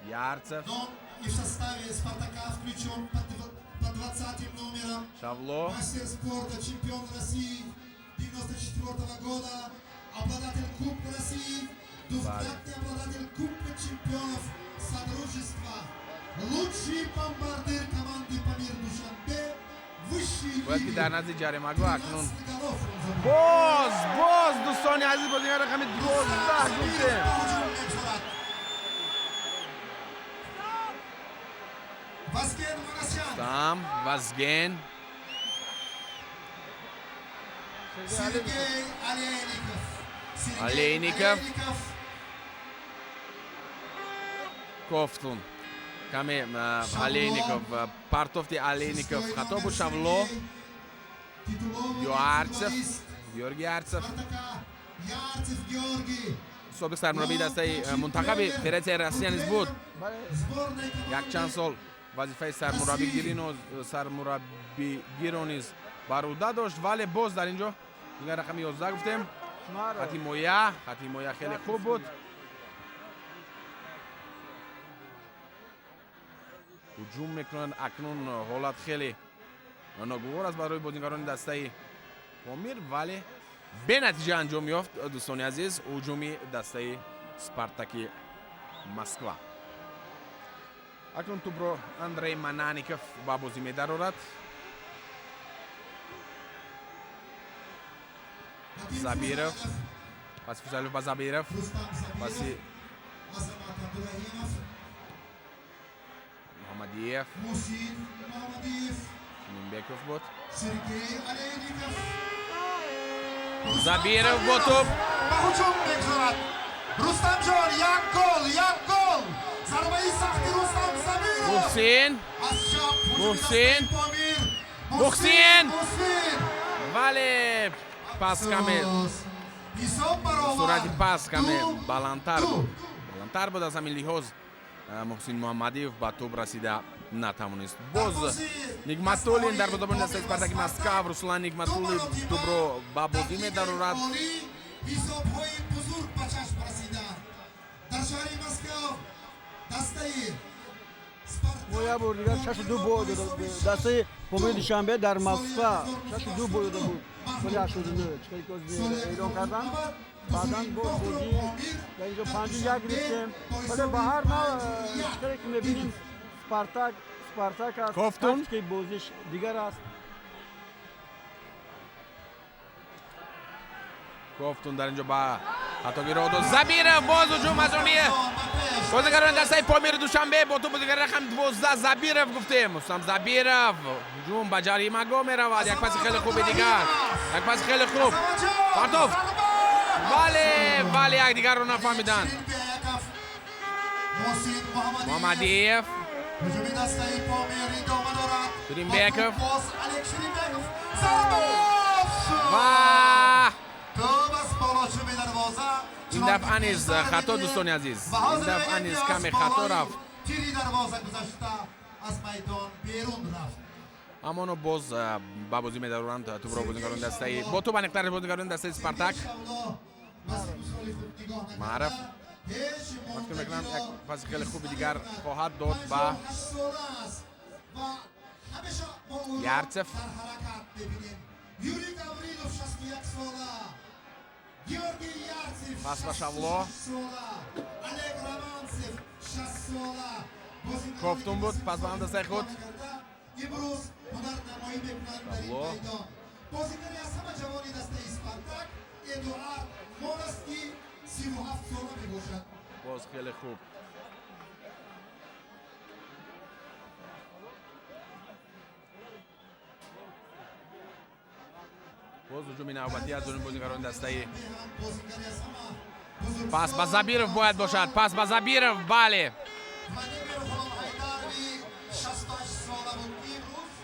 C: Ярцев.
A: И в составе Спартака включен под 20 номером.
C: Шавло.
A: Мастер спорта, чемпион России 94 года, обладатель Кубка России, двукратный обладатель Кубка чемпионов Содружества, лучший бомбардир команды Памир Душанбе, высшей
C: Бояд ки
A: лиги.
C: дар назди ҷаримагоҳ акнун
A: 13 голов он забил.
C: Боз, дӯстони азиз, бозигари рақами 12 гуфтем.
A: Ба ҳуҷум мегузорад. Вазген Манасян.
C: Там Вазген.
A: Сергей Олейников. Сергей
C: Олейников.
A: Олейников.
C: Кофтун каме Олейников, партофти Олейников
A: Шестой
C: хато буд.
A: номер
C: Шавло.
A: Сергей. Титулованный
C: Ярцев.
A: футболист
C: Георгий Ярцев.
A: Спартака. Ярцев Георгий.
C: Собиқ сармураббии дастаи мунтахаби Федератсияи Россия низ буд.
A: Сборной команды
C: Якчанд сол вазифаи сармураббигиро низ бар ӯҳда дошт, вале боз дар ин ҷо дигар рақами 11 гуфтем. Хати ҳимоя хеле хуб буд. Ҳуҷум мекунанд акнун. Ҳолат хеле ногувор аст барои бозингарони дастаи Помир, вале бенатиҷа анҷом ёфт, дӯстони азиз, ҳуҷуми дастаи Спартаки Москва. Акнун тӯбро Андрей Манаников ба бозӣ медарорад.
A: Вадим
C: Забиров.
A: Фузайлов.
C: Паси Фузайлов ба Забиров.
A: Рустам Забиров.
C: Паси
A: Азамат Абдурахимов.
C: Муҳаммадиев.
A: Мусин Мамадиев.
C: Шеримбеков буд.
A: Сергей Олейников.
C: Забиров бо тӯб.
A: Ба ҳуҷум мегузорад. Рустамҷон, як гол, як гол! Зарбаи сахти Рустам Забиров.
C: Муҳсин.
A: Аз чап ҳуҷуми
C: Муҳсин.
A: дастаи Помир.
C: Муҳсин.
A: Муҳсин.
C: Вале пас каме
A: Афсӯс. Ҳисоб баробар.
C: суръати пас каме
A: Ду,
C: баландтар
A: ду.
C: буд, баландтар буд. Аз ҳамин лиҳоз муҳсин Муҳаммадиев ба тӯб расида натавонист. Боз Нигматуллин, дарвозабони дастаи Спартаки Москав, Руслан Нигматуллин тӯбро ба бозӣ медарорад.
A: Ҳисобҳои бузург ба чашм расиданд. Дар шаҳри Москав дастаи
B: Мо як бор дигар 6-2 бой дода дастаи Помири Душанбе дар Москва, 6-2 бой дода буд соли 89, чӣ ки эълон карданд. Баъдан бо бозӣ дар инҷо 5-1 гирифтем, вале ба ҳар нав, чӣ ки мебинем, Спартак Спартак аст.
C: Кофтун.
B: Тактикаи бозиш дигар аст.
C: Кофтун дар инҷо ба хатогӣ роҳ дод. Забиров, боз ҳуҷум аз они бозигарони дастаи Помири Душанбе. Бо тӯб бозигари рақами 12, Забиров гуфтем, Рустам Забиров. Ҳуҷум ба ҷаримагоҳ меравад. Як паси хеле хуби дигар, як паси хеле хуб, партофт, вале якдигарро нафаҳмиданд. Муҳаммадиев.
A: Ҳуҷуми дастаи Помир идома дорад.
C: Ширимбеков.
A: Боз Олег Ширимбеков. Зарба!
C: Ва
A: Тӯб аз болочӯби дарвоза.
C: Ин дафъа низ хато, дӯстони азиз, ин дафъа низ каме хато рафт.
A: Тири дарвоза гузашта, аз майдон берун рафт.
C: Амоно боз ба бозӣ медароранд тӯбро бозигарони дастаи, бо тӯб аниқтар бозигарони дастаи Спартак. Маъриф, фикр мекунам, як паси хеле хуби дигар хоҳад дод ба Ярцев.
A: Юрий Гаврилов 61 сола. Георгий Ярцев
C: Пас ба Шавло.
A: 66 сола. Олег Романцев 60 сола.
C: Кофтун буд, пас ба ҳам дастаи худ.
A: Имрӯз ҳунарнамоӣ мекунанд дар ин
C: Шавло.
A: майдон. Бозигари аз ҳама ҷавони дастаи Спартак Эдуард Мон аст, ки 37 сола мебошад.
C: Боз хеле хуб. Боз ҳуҷуми навбатӣ аз ҷониби бозигарони дастаи.
A: Бозигари аз ҳама бузургсол.
C: Пас ба Забиров бояд бошад, пас ба Забиров, бале.
A: Владимир Ғуломҳайдарови 68 сола буд, имрӯз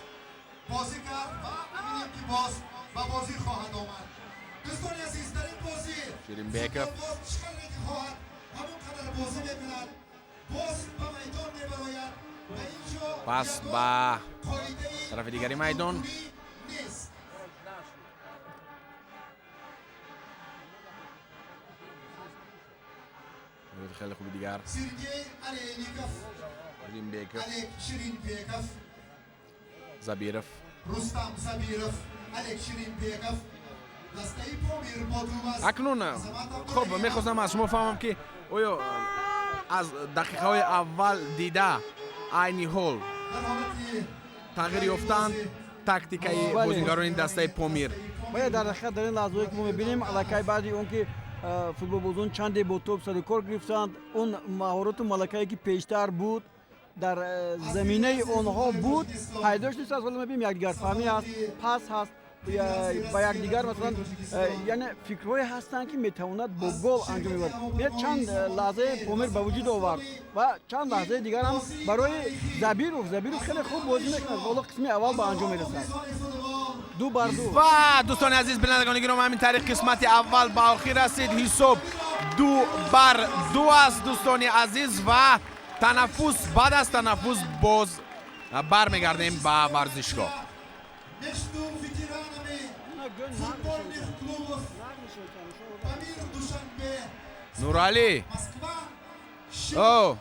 A: бозӣ кард ва мебинем, ки боз ба бозӣ хоҳад омад. Дӯстони азиз, дар ин бозӣ
C: Ширимбеков.
A: футболбоз чӣ қадре ки хоҳад, ҳамон қадар бозӣ мекунад, боз ба майдон мебарояд ва ин ҷо
C: Пас
A: ягон
C: ба
A: қоидаи
C: тарафи дигари майдон.
A: нест.
C: Хеле хуби дигар.
A: Сергей Олейников.
C: Ширимбеков.
A: Олег Ширинбеков.
C: Забиров.
A: Рустам Забиров, Олег Ширинбеков. Дастаи Помир бо тӯб аст.
C: Акнун хуб, мехостам аз шумо фаҳмам, ки оё аз дақиқаҳои аввал дида айни ҳол
A: Дар ҳолати
C: тағйир ёфтанд тактикаи
B: Бале.
C: бозигарони дастаи Помир?
B: Бояд дар ҳақиқат дар ин лаҳзаҳое, ки мо мебинем, аллакай баъди он ки футболбозон чанде бо тӯб сару кор гирифтанд, он маҳорату малакае, ки пештар буд, дар заминаи онҳо буд, пайдо шудааст. Ҳоло мебинем, якдигарфаҳмӣ ҳаст, пас ҳаст ба якдигар, масалан, яъне фикрҳое ҳастанд, ки метавонад бо гол анҷом мебарад. Бинед, чанд лаҳзаи Помир ба вуҷуд овард ва чанд лаҳзаи дигар ҳам барои Забиров. Забиров хеле хуб бозӣ мекунад. Ҳоло қисми аввал ба анҷом мерасад, 2-2.
C: Ва дӯстони азиз, бинандагони гиромӣ, ҳамин тариқ қисмати аввал ба охир расид. Ҳисоб 2-2 аст, дӯстони азиз, ва танаффус. Баъд аз танаффус боз бармегардем ба варзишгоҳ.
A: Между ветеранами футбольных клубов Памир Душанбе,
C: Нуралӣ.
A: Москва, счет
C: о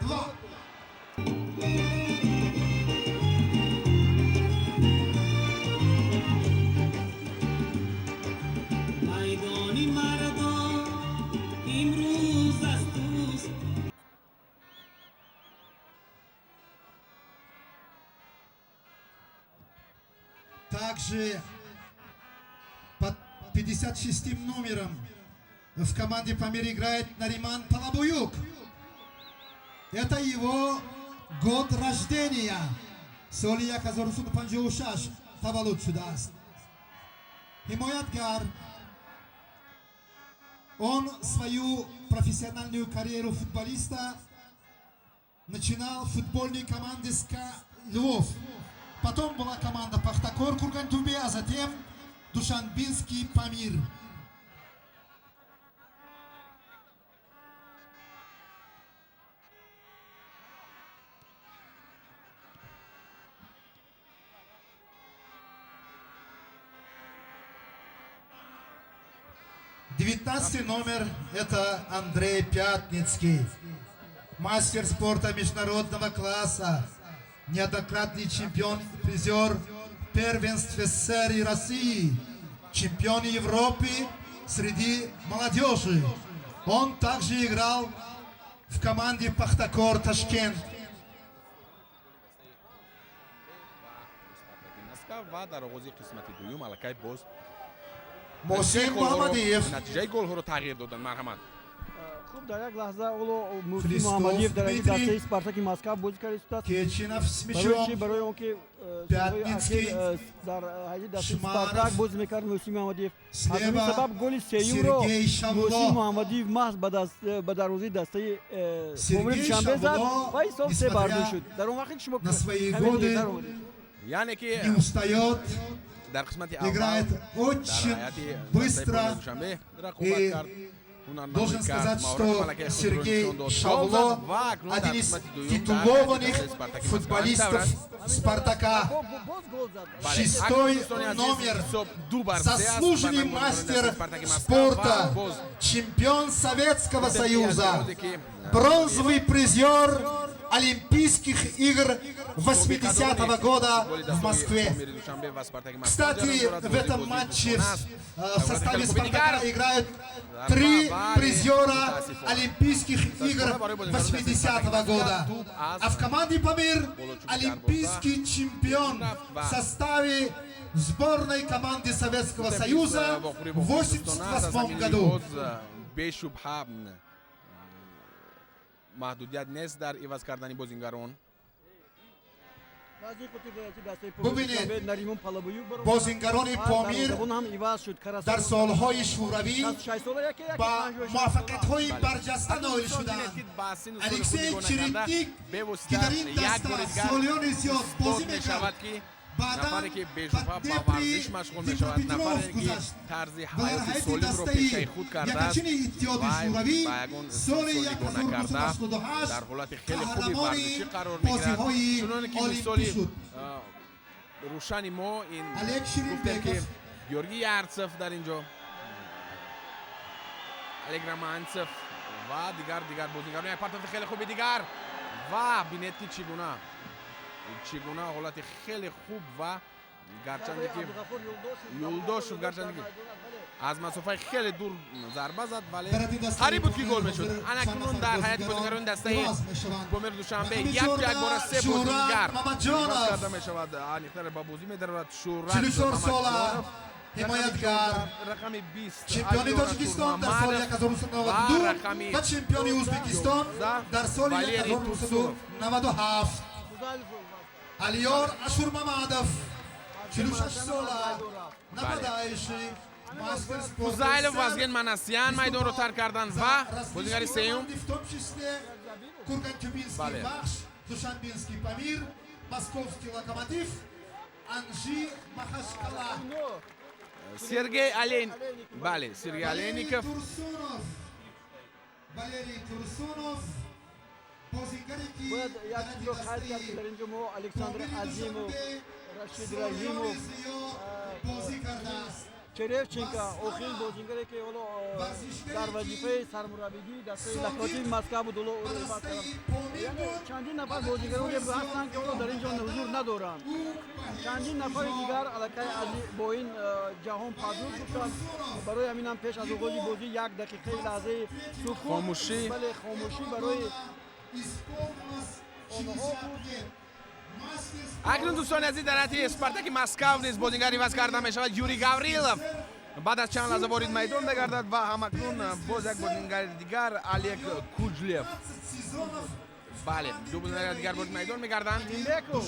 A: 2-2.
D: Майдони мардон имрӯз аз туст.
A: Также под 56 номером в команде Памир играет Нариман Палабуюк. Это его год рождения. Соли 1956 таваллуд шудааст. Ҳимоятгар. Он свою профессиональную карьеру футболиста начинал в футбольной команде СКА Львов. Потом была команда Пахтакор Кургантюбе, а затем Душанбинский Памир. 19-й номер – это Андрей Пятницкий, мастер спорта международного класса, неоднократный чемпион, призер первенств СССР и России, чемпион Европы среди молодежи. Он также играл в команде «Пахтакор» Ташкент.
C: Москва. Ва дар оғози қисмати дуюм аллакай боз
A: Мосин Муҳаммадиев.
C: натиҷаи голҳоро тағйир доданд. Марҳамат.
B: Хуб, дар як лаҳза ҳоло Муҳсин
A: Христов
B: Муҳаммадиев дар
A: Дмитрий.
B: дастаи Спартаки Москва бозӣ карда истодааст.
A: Кечинов с
B: Барои чӣ?
A: мячом.
B: Барои он ки
A: Пятницкий.
B: дар ҳайати дастаи
A: Шмаров.
B: Спартак бозӣ мекард Муҳсин Муҳаммадиев. Аз ҳамин
A: Слева
B: сабаб голи сеюмро
A: Сергей Шавло.
B: Муҳсин Муҳаммадиев маҳз ба дарвозаи дастаи
A: Сергей
B: Помири Душанбе зад
A: Шавло,
B: ва ҳисоб 3-2
A: несмотря
B: шуд. Дар он вақте ки шумо
A: на свои
B: каме
A: годы,
B: дертар омадед.
C: Яъне ки
A: не устает,
C: дар қисмати аввал
A: играет
C: дар
A: очень
C: ҳайати
A: быстро.
C: Душанбе рақобат
A: И
C: кард.
A: должен сказать, что Сергей Шавло один из титулованных футболистов Спартака.
B: Боз гол зад.
A: Шестой номер, заслуженный мастер спорта, чемпион Советского Союза, бронзовый призер Олимпийских игр 80-го года в Москве. Кстати, в этом матче в составе «Спартака» играют три призера Олимпийских игр 80-го года. А в команде «Памир» олимпийский чемпион в составе сборной команды Советского Союза в 1988 году.
C: Бешубҳа, маҳдудият нест дар иваз кардани бозингарон.
A: Бубинед, бозингарони Помир дар солҳои шӯравӣ ба муваффақиятҳои барҷаста ноил шуданд. Алексей Чередник, ки дар ин даста солиёни зиёд бозӣ мекард,
C: Нафаре, ки бешубҳа ба варзиш машғул мешавад, нафаре, ки тарзи ҳаёти солимро пешаи худ кардааст, вай ба ягон соли нигоҳ накарда дар ҳолати хеле хуби варзишӣ қарор мегирад. Чуноне ки мисоли рӯшани мо ин гуфтем, ки Георгий Ярцев, дар ин ҷо Олег Романцев ва дигар дигар бозингарон. Як партофи хеле хуби дигар ва бинед, ки чӣ гуна Чӣ гуна ҳолати хеле хуб ва гарчанде ки Юлдошев, гарчанде ки аз масофаи хеле дур зарба зад, вале қариб буд, ки гол мешуд. Анакнун дар ҳайати бозигарони дастаи Помир Душанбе яку якбора се бозингар иваз карда мешавад. Аниқтар, ба бозӣ медарорад Шӯҳрат
A: 44 сола, ҳимоятгар,
C: рақами 20,
A: чемпиони Тоҷикистон дар соли 1992 ва чемпиони Ӯзбекистон дар соли 1997, Алиёр Ашурмамадов, 46 сола, нападающий.
C: Фузайлов, Вазген Манасян майдонро тарк карданд ва бозигари сеюм.
A: В том числе Кургантюбинский Вахш, Душанбинский Памир, Московский Локомотив, Анжи Махачкала.
C: Сергей Олейн, бале, Сергей Олейников.
A: Турсунов, Валерий Турсунов, бозингаре ки
B: Бояд як чизро қайд кард, ки дар инҷо мо Александр Азимов, Рашид Раҳимов,
A: бозӣ кардааст.
B: Черевченко, охирин бозингаре, ки ҳоло дар вазифаи сармураббигии дастаи Локомотиви Москва буд, ҳоло ӯро иваз карданд. Яъне чандин нафар бозигароне ҳастанд, ки ҳоло дар ин ҷо ҳузур надоранд. Чандин нафари дигар аллакай аз бо ин ҷаҳон падруд гуфтанд. Барои ҳамин ҳам пеш аз оғози бозӣ як дақиқаи лаҳзаи сукут,
C: хомӯшӣ.
B: Бале, хомӯшӣ барои онҳо буд.
C: Акнун, дӯстони азиз, дар ҳайати Спартаки Москав низ бозингар иваз карда мешавад. Юрий Гаврилов баъд аз чанд лаҳза ворид майдон мегардад ва ҳамакнун боз як бозингари дигар, Олег Куҷлев. Бале, ду бозингари дигар ворид майдон мегарданд.
B: Беков.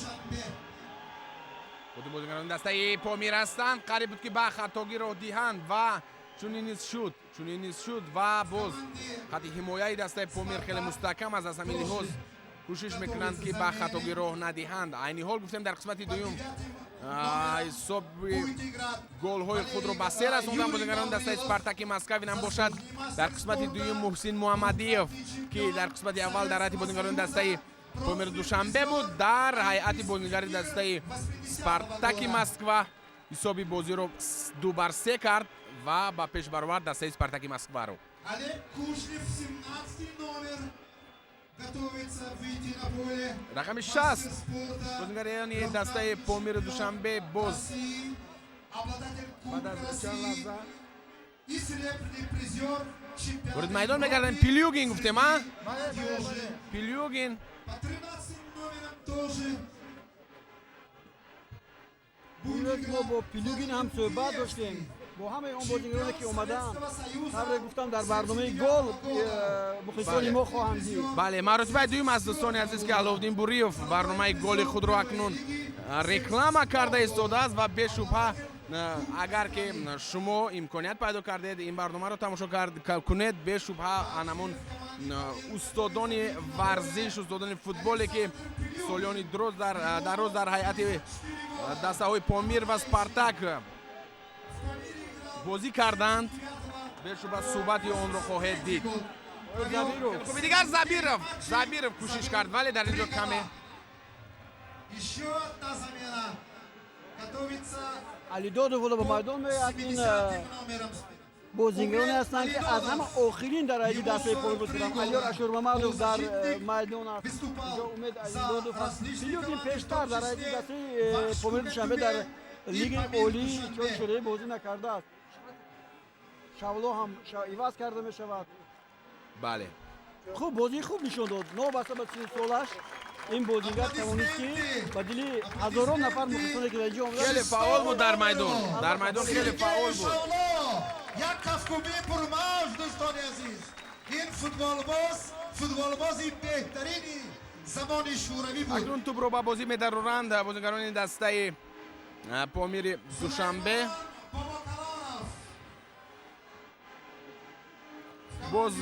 C: Худи бозингарони дастаи Помир ҳастанд. Қариб буд, ки ба хатогӣ роҳ диҳанд ва чунин низ шуд, чунин низ шуд. Ва боз хати ҳимояи дастаи Помир хеле мустаҳкам аст. Аз ҳамин лиҳоз кӯшиш мекунанд, ки ба хатогӣ роҳ надиҳанд. Айни ҳол, гуфтем, дар қисмати дуюм ҳисоби голҳои худро ба се расондан бозингарони дастаи Спартаки Москав. Инам бошад, дар қисмати дуюм Муҳсин Муҳаммадиев, ки дар қисмати аввал дар ҳайати бозингарони дастаи Помир Душанбе буд, дар ҳайати бозингари дастаи Спартаки Москва ҳисоби бозиро 2-3 кард ва ба пеш баровард дастаи Спартаки Москваро.
A: Олег Кушлев, 17 номер, готовится выйти на поле.
C: Рақами 60, бозингарони дастаи Помири Душанбе боз баъд аз чанд лаҳза ворид майдон мегарданд. Пилюгин гуфтем, а Пилюгин.
A: По 13 номерам тоже.
B: Имрӯз мо бо Пилюгин ҳам суҳбат доштем, бо ҳамаи он бозингароне, ки омадаанд. Тавре гуфтам, дар барномаи гол мухлисони мо хоҳанд дид.
C: Бале, маротибаи дуюм аст, дӯстони азиз, ки Аловдин Буриев барномаи голи худро акнун реклама карда истодааст. Ва бешубҳа, агар ки шумо имконият пайдо кардед, ин барномаро тамошо кунед. Бешубҳа, анамон устодони варзиш, устодони футболе, ки солиёни дароз дар ҳайати дастаҳои Помир ва Спартак бозӣ карданд, бешубҳа суҳбати онро хоҳед дид. Хуби дигар Забиров, Забиров кӯшиш кард, вале дар ин ҷо каме.
A: Еще одна замена. Готовится
B: Алидодов ҳоло ба майдон меояд. Ин
A: номером.
B: бозингароне ҳастанд, ки аз ҳама охирин дар ҳайати дастаи Помир бозӣ карданд. Алиёр Ашурмамадов дар майдон аст, инҷо Умед Алидодов аст. Пилюгин пештар дар ҳайати дастаи Помири Душанбе дар Лигаи Олии Иттиҳоди Шӯравӣ бозӣ накардааст. Шавло ҳам иваз карда мешавад.
C: Бале.
B: Хуб, бозии хуб нишон дод. Новобаста ба 30 солаш, ин бозингар тавонист, ки ба дили ҳазорон нафар мухлисоне, ки дар инҷо омаданд.
C: Хеле фаъол буд дар майдон, дар майдон хеле фаъол буд.
A: Як кафкӯбии пурмавҷ, дӯстони азиз. Ин футболбоз, футболбози беҳтарини замони Шӯравӣ буд.
C: Акнун тӯбро ба бозӣ медароранд бозигарони дастаи Помири Душанбе.
A: Бобокалонов.
C: Боз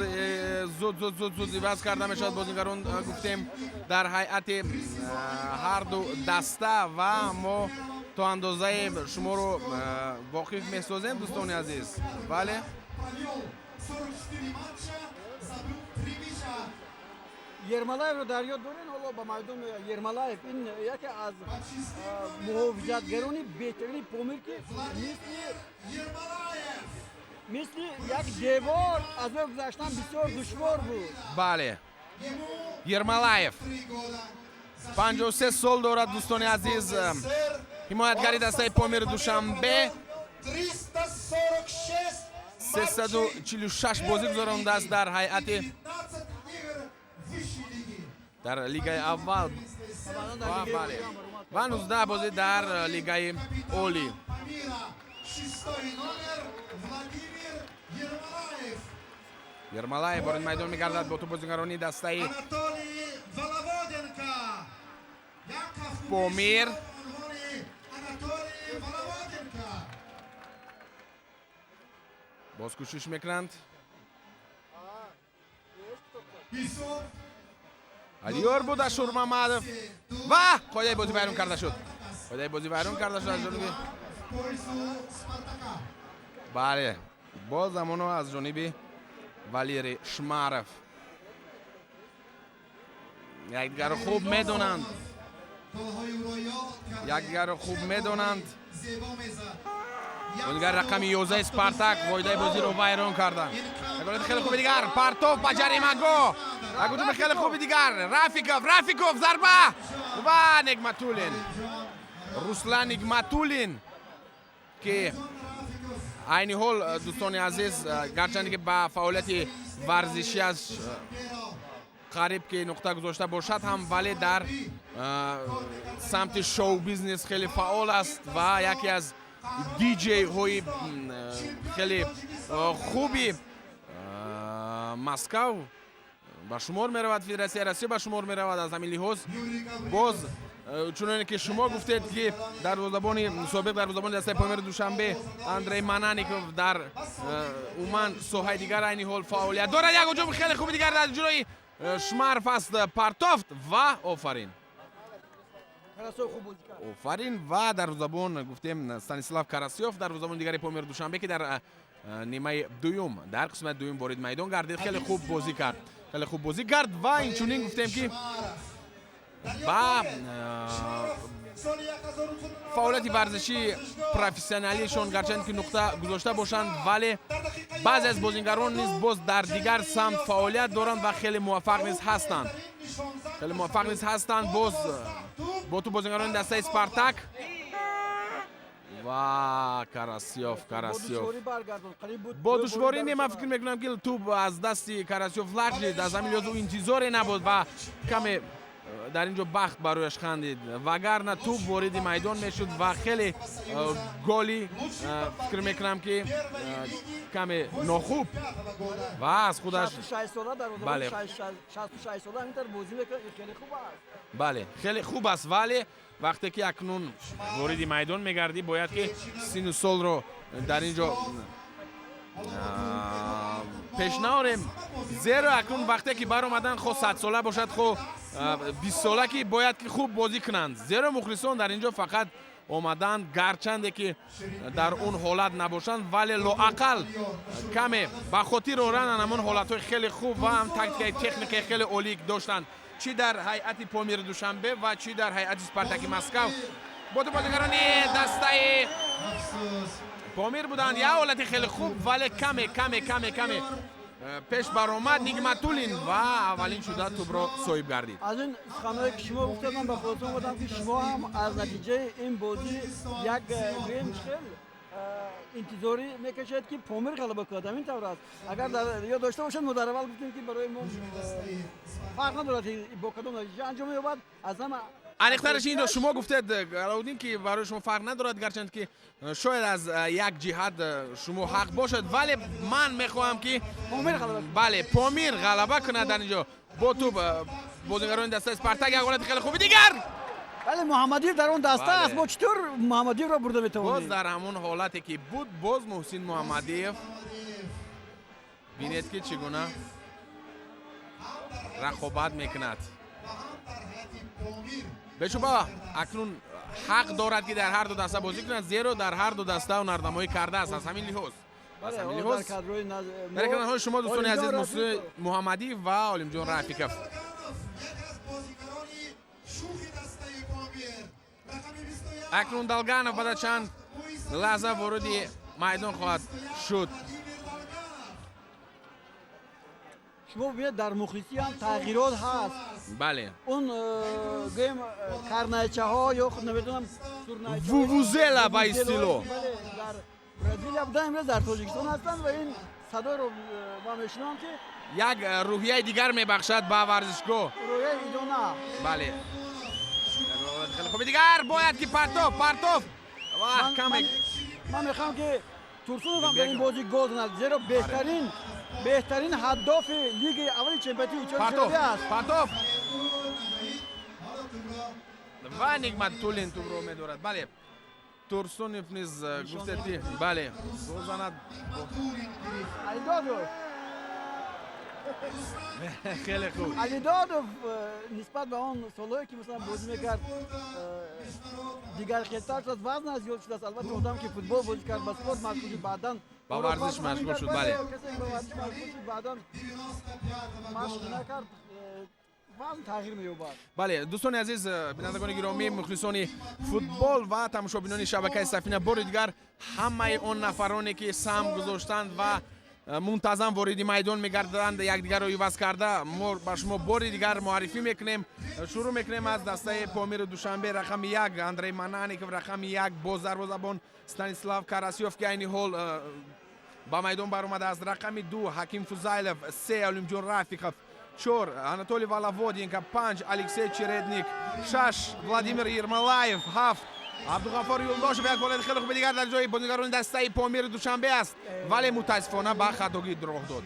C: зуд, зуд, зуд, зуд иваз карда мешавад бозигарон, гуфтем, дар ҳайати ҳарду даста. Ва мо то андозае шуморо воқиф месозем, дӯстони азиз, бале.
A: Провел 44 матча, забил 3 мяча.
B: Ермалаевро дар ёд дорен? Ҳоло ба майдон меояд Ермалаев. Ин яке аз муҳофизатгарони беҳтарини Помир, ки мисли
A: Ермолаев.
B: мисли як девор аз ӯ гузаштан бисёр душвор буд.
C: Бале.
A: Ему
C: Ермолаев.
A: 3 года.
C: 53 сол дорад, дӯстони азиз, ҳимоятгари дастаи Помири Душанбе. 346 бозӣ гузарондааст дар ҳайати дар лигаи аввал ва, бале, ва 19 бозӣ дар лигаи олӣ.
A: Шестой номер Владимир Ермолаев.
C: Ермолаев ворид майдон мегардад бо тӯб бозигарони дастаи
A: Анатолий Воловоденко. Яков
C: Помир.
A: Анатолий Воловоденко.
C: Боз кӯшиш мекунанд.
A: Исоф.
C: Алиёр буд, Ашурмамадов, ва қоидаи бозӣ вайрон карда шуд, қоидаи бозӣ вайрон карда шуд аз ҷониби
A: В пользу Спартака.
C: Бале, боз замоно аз ҷониби Валерий Шмаров. Якдигарро хуб медонанд.
A: Голҳои ӯро ёд карда.
C: Якдигарро хуб медонанд.
A: Зебо мезад.
C: Бозигар рақами 11 Спартак қоидаи бозиро вайрон карданд. Як ҳолати хеле хуби дигар, партов ба ҷаримагоҳ, як ҳуҷуми хеле хуби дигар, Рафиков, Рафиков, зарба ва Нигматуллин, Руслан Нигматуллин, ки айни ҳол, дӯстони азиз, гарчанде ки ба фаъолияти варзишиаш қариб ки нуқта гузошта бошад ҳам, вале дар самти шоу-бизнес хеле фаъол аст ва яке аз диҷейҳои хеле хуби Москав ба шумор меравад, Федератсияи Россия ба шумор меравад. Аз ҳамин лиҳоз боз, чуноне ки шумо гуфтед, ки дарвозабони собиқ, дарвозабони дастаи Помири Душанбе Андрей Манаников дар умуман соҳаи дигар айни ҳол фаъолият дорад. Як ҳуҷуми хеле хуби дигар дар ҷилои Шмаров аст, партофт ва офарин!
B: Карасёв хуб бозӣ кард.
C: Офарин! Ва дарвозабон, гуфтем, Станислав Карасёв, дарвозабони дигари Помири Душанбе, ки дар нимаи дуюм, дар қисмати дуюм ворид майдон гардид, хеле хуб бозӣ кард, хеле хуб бозӣ кард. Ва инчунин гуфтем, ки ба фаъолияти варзишии профессионалишон гарчанде ки нуқта гузошта бошанд, вале баъзе аз бозингарон низ боз дар дигар самт фаъолият доранд ва хеле муваффақ низ ҳастанд, хеле муваффақ низ ҳастанд. Боз бо тӯб бозингарони дастаи Спартак ва Карасёв, Карасёв.
B: Бо душворӣ баргардонд, қариб буд.
C: Бо душворӣ не, ман фикр мекунам, ки тӯб аз дасти Карасёв лағжид, аз ҳамин лиҳоз ӯ интизоре набуд ва каме дар ин ҷо бахт барояш хандид, вагарна тӯб вориди майдон мешуд ва хеле голи, фикр мекунам, ки каме нохуб ва аз худаш.
B: 66 сола дарвозабон.
C: Бале.
B: 66 сола ҳамин тавр бозӣ мекунад, ин хеле хуб аст.
C: Бале, хеле хуб аст, вале вақте ки акнун вориди майдон мегардӣ, бояд ки сину солро дар ин ҷо пеш наорем, зеро акнун вақте ки баромадан, хо 100-сола бошад, хо 20-сола, ки бояд ки хуб бозӣ кунанд, зеро мухлисон дар ин ҷо фақат омаданд, гарчанде ки дар он ҳолат набошанд, вале лоақал каме ба хотир оранд ҳамон ҳолатҳои хеле хуб ва ҳам тактикаи, техникаи хеле олӣ доштанд, чӣ дар ҳайати Помири Душанбе ва чӣ дар ҳайати Спартаки Москав. Бо тӯб бозигарони дастаи Помир буданд. Як ҳолати хеле хуб, вале каме, каме, каме, каме пеш баромад Нигматуллин ва аввалин шуда тӯбро соҳиб гардид.
B: Аз ин суханҳое, ки шумо гуфтед, ман ба хулоса омадам, ки шумо ҳам аз натиҷаи ин бозӣ як, гӯем, хел интизорӣ мекашед, ки Помир ғалаба кунад. Ҳамин тавр аст? Агар дар ёд дошта бошед, мо дар аввал гуфтем, ки барои мо фарқ надорад, ки бо кадом натиҷа анҷом меёбад, аз ҳама
C: Аниқтараш инро шумо гуфтед, Алауддин, ки барои шумо фарқ надорад, гарчанд ки шояд аз як ҷиҳат шумо ҳақ бошад, вале ман мехоҳам, ки
B: Помир ғалаба кунад.
C: Бале, Помир ғалаба кунад. Дар инҷо бо тӯб бозигарони дастаи Спартак. Як ҳолати хеле хуби дигар.
B: Вале Муҳаммадиев дар он даста
C: Бале.
B: аст, мо читор Муҳаммадиевро бурда
C: Боз
B: метавонем?
C: дар ҳамон ҳолате ки буд, боз Муҳсин Муҳаммадиев, бинед, ки чӣ гуна рақобат мекунад. Бешубҳа, акнун ҳақ дорад, ки дар ҳар ду даста бозӣ кунад, зеро дар ҳар ду даста ҳунарнамоӣ кардааст. Аз ҳамин лиҳоз, аз ҳамин лиҳоз
B: дар кадрҳои
C: дар экранҳои шумо, дӯстони азиз,
B: Олимҷон
C: Муҳсин
B: Рафиқов.
C: Муҳаммадиев ва Олимҷон Рафиков.
A: Яке аз бозигарони шӯхи дастаи Помир, рақами 21.
C: Акнун Далганов баъд аз чанд лаҳза вориди майдон хоҳад шуд.
A: Владимир Долганов.
B: Шумо бибинед, дар мухлисӣ ҳам тағйирот ҳаст. Он гӯем, карнайчаҳо ё худ намедонам, сурнайчаҳо,
C: Вувузела ба истилоҳ.
B: Бале, дар Бразилия будан, имрӯз дар Тоҷикистон ҳастанд ва ин садоро ман мешунавам, ки
C: як рӯҳияи дигар мебахшад ба варзишгоҳ.
B: Рӯҳияи идона.
C: Бале, хеле хуби дигар бояд ки партов, партов ва каме.
B: Ман мехоҳам, ки Турсунов ҳам дар ин бозӣ гол занад, зеро беҳтарин ҳаддофи лигаи аввали чемпионати Иттиҳоди
C: Партов.
B: Шӯравӣ аст.
C: Партов ва Нигматуллин тӯбро медорад. Бале, Турсунов низ, гуфтед, ки бале, гол занад.
B: Алидодов.
C: Хеле хуб.
B: Алидодов нисбат ба он солҳое, ки масалан бозӣ мекард, дигархелтар шудааст, вазнаш зиёд шудааст. Албатта, одам ки футбол бозӣ кард, ба спорт машғул шуд, баъдан
C: Ба варзиш машғул шуд, бале.
B: Касе ки ба варзиш машғул шуд, баъдан машқ накард, вазн тағйир меёбад.
C: Бале, дӯстони азиз, бинандагони гиромӣ, мухлисони футбол ва тамошобинони шабакаи Сафина, бори дигар ҳамаи он нафароне, ки саҳм гузоштанд ва мунтазам вориди майдон мегарданд, якдигарро иваз карда, мо ба шумо бори дигар муаррифӣ мекунем. Шурӯъ мекунем аз дастаи Помиру Душанбе. Рақами 1 Андрей Манаников, рақами 1 боз дарвозабон Станислав Карасёв, ки айни ҳол ба майдон баромадааст, рақами 2 Ҳаким Фузайлов, 3 Олимҷон Рафиқов, 4 Анатолий Валоводенко, 5 Алексей Чередник, 6 Владимир Ермолаев, 7 Абдуғаффор Юлдошев. Як ҳолати хеле хуби дигар дар ҷои бозигарони дастаи Помири Душанбе аст, вале мутаассифона ба хатогӣ роҳ дод.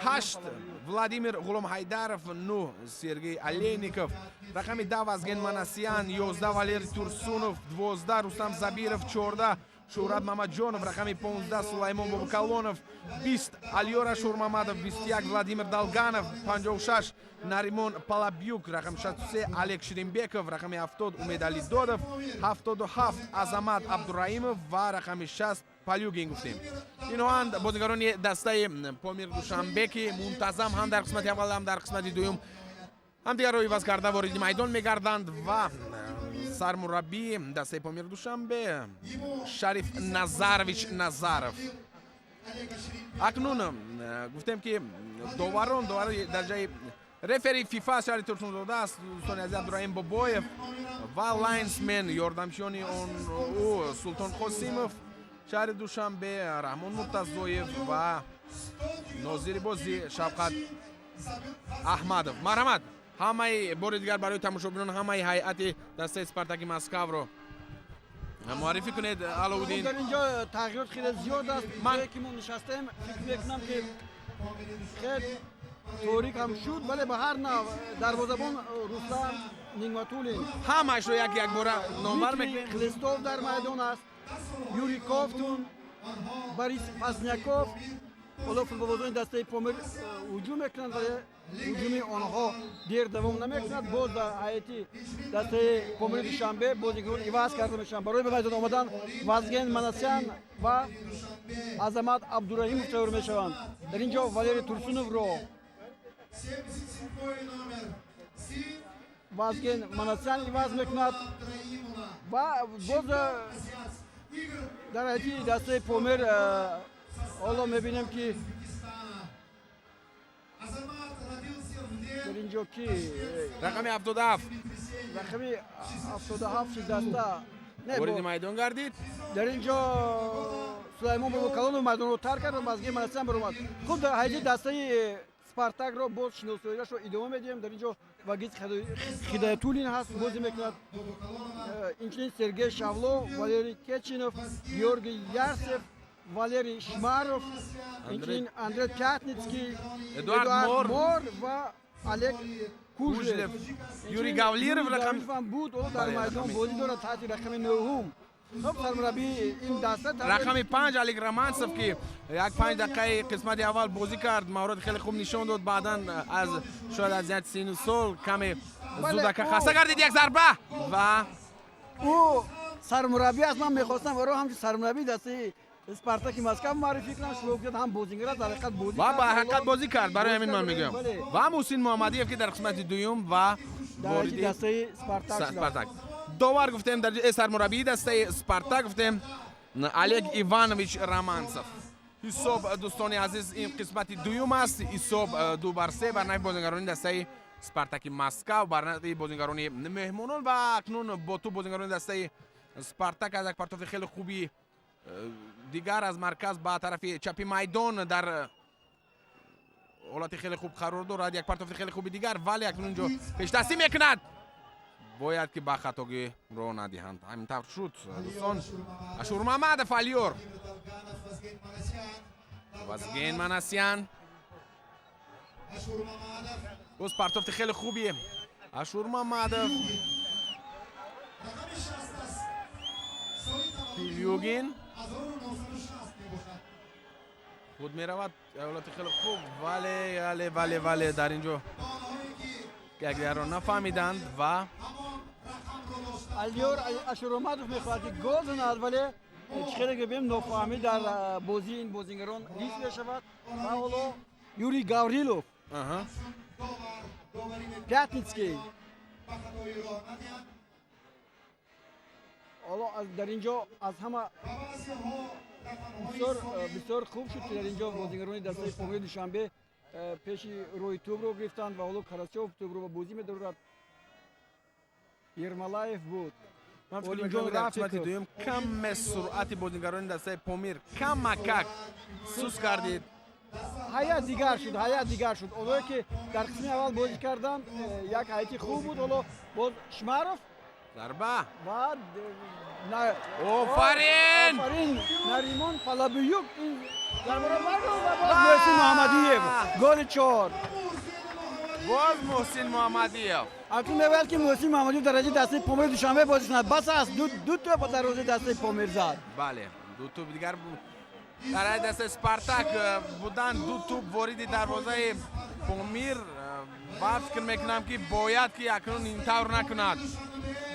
C: 8 Владимир Ғуломҳайдаров, 9 Сергей Олейников, рақами 10 Вазген Манасян, 11 Валерий Турсунов, 12 Рустам Забиров, 14 Шӯҳрат Мамаҷонов, рақами 15 Сулаймон Бобокалонов, 20 Алёра Шурмамадов, 21 Владимир Долганов, 56 Наримон Палабюк, рақами 63 Олег Ширимбеков, рақами 70 Умедали Додов, 77 Азамат Абдураимов ва рақами 60 Палюгин. Гуфтем, инҳоанд бозигарони дастаи Помир Душанбе, ки мунтазам ҳам дар қисмати аввал, ҳам дар қисмати дуюм ҳамдигарро иваз карда вориди майдон мегарданд. Ва сармураббии дастаи Помир Душанбе Шариф Назарович Назаров. Акнун гуфтем, ки доварон, довари дарҷаи рефери ФИФА шаҳри Турсунзода аст, дӯстони азиз, Абдураҳим Бобоев ва лайнсмен, ёрдамчиёни он ӯ Султон Қосимов, шаҳри Душанбе, Раҳмон Муртазоев ва нозири бозӣ Шавқат Аҳмадов. Марҳамат, ҳамаи бори дигар барои тамошобинон ҳамаи ҳайати дастаи Спартаки Москавро муаррифӣ кунед, Алоуддин.
B: Дар инҷо тағйирот хеле зиёд аст. Ман ки мо нишастаем, фикр мекунам, ки хеле торик ҳам шуд, вале ба ҳар нав дарвозабон Рустам Нигматуллин.
C: Ҳамаашро як якбора номбар мекунем.
B: Хлестов дар майдон аст, Юрий Ковтун, Борис Поздняков. Ҳоло футболбозони дастаи Помир ҳуҷум мекунанд, вале ҳуҷуми онҳо дер давом намекунад. Боз дар ҳайати дастаи Помири Душанбе бозигарон иваз карда мешаванд. Барои ба майдон омадан Вазген Манасян ва Азамат Абдураҳимов тайёр мешаванд. Дар ин ҷо Валерий Турсуновро Вазген Манасян иваз мекунад. Ва боз дар ҳайати дастаи Помир ҳоло мебинем, ки дар ин ҷо ки
C: Рақами 77.
B: Рақами 77 даста
C: вориди майдон гардид.
B: Дар ин ҷо Сулаймон Бобокалонов майдонро тарк кард ва Вазген Манасян баромад. Хуб, дар ҳайати дастаи Спартакро боз шиносоиашро идома медиҳем. Дар ин ҷо Вагиз Хидоятуллин ҳаст, бозӣ мекунад, инчунин Сергей Шавло, Валерий Кечинов, Георгий Ярсев, Валерий Шмаров, инчунин Андрей Пятницкий,
C: Эдуард
B: Мор ва Олег Кужлев.
C: Юрий Гавлиров.
B: Рақам буд, ӯ дар майдон бозӣ дорад таҳти рақами нӯҳум. Хуб, сармураббии ин даста
C: Рақами 5 Олег Романцев, ки як 5 дақиқаи қисмати аввал бозӣ кард, маҳорати хеле хуб нишон дод, баъдан аз шояд аз ҷиҳати сину сол каме зудака хаста гардид. Як зарба ва
B: Ӯ сармураббӣ аст. Ман мехостам ӯро ҳамчун сармураббии дастаи Спартаки Москва муаррифӣ кунам. Шумо гуфтед, ҳам бозингар аст, дар ҳақиқат бозӣ
C: Ва ба ҳақиқат бозӣ кард, барои ҳамин ман мегӯям. Ва Муҳсин Муҳаммадиев, ки дар қисмати дуюм ва
B: вориди дастаи Спартак.
C: Спартак. Довар гуфтем, дар сармураббии дастаи Спартак гуфтем, Олег Иванович Романцев. Ҳисоб, дӯстони азиз, ин қисмати дуюм аст. Ҳисоб 2-3 бар нафи бозингарони дастаи Спартаки Москав, бар нафи бозингарони меҳмонон. Ва акнун бо тӯб бозингарони дастаи Спартак аз як партофти хеле хуби дигар аз марказ ба тарафи чапи майдон дар ҳолати хеле хуб қарор дорад. Як партофти хеле хуби дигар, вале акнун инҷо пешдастӣ мекунад. Бояд ки ба хатогӣ роҳ надиҳанд. Ҳамин тавр шуд, дӯстон. Ашурмамадов Алиёр, Вазген Манасян, боз партофти хеле хуби Ашурмамадов. Пилюгин худ меравад, ҳолати хеле хуб, вале вале вале вале дар ин ҷо якдигарро нафаҳмиданд ва
B: Алиёр Ашурмамадов мехоҳад ки гол занад, вале чӣ хеле гӯем, нофаҳмӣ дар бозии ин бозингарон ҳис мешавад. Ва ҳоло Юрий Гаврилов, Пятницкий, ҳоло дар ин ҷо аз ҳама бисёр хуб шуд, ки дар ин ҷо бозингарони дастаи Помири Душанбе пеши рӯи тӯбро гирифтанд ва ҳоло Карасёв тӯбро ба бозӣ медорад. Ермолаев буд.
C: Ман фикр мекунам, дар қисмати дуюм каме суръати бозингарони дастаи Помир камакак сус кардид.
B: Ҳайат дигар шуд, ҳайат дигар шуд. Онҳое ки дар қисми аввал бозӣ карданд, як ҳайати хуб буд. Ҳоло боз Шмаров.
C: Зарба.
B: Ва
C: офарин!
B: Офарин, Наримон Палабиюк ин зарбаро бардошт ва боз Муҳсин Муҳаммадиев, голи чор.
C: Боз Муҳсин Муҳаммадиев.
B: Акнун мебояд ки Муҳсин Муҳаммадиев дар дараҷаи дастаи Помири Душанбе бозӣ кунад. Бас аст, ду тӯб ба дарвозаи дастаи Помир зад.
C: Бале, ду тӯб дигар дар ҳайати дастаи Спартак буданд, ду тӯб вориди дарвозаи Помир, ва фикр мекунам, ки бояд ки акнун ин тавр накунад.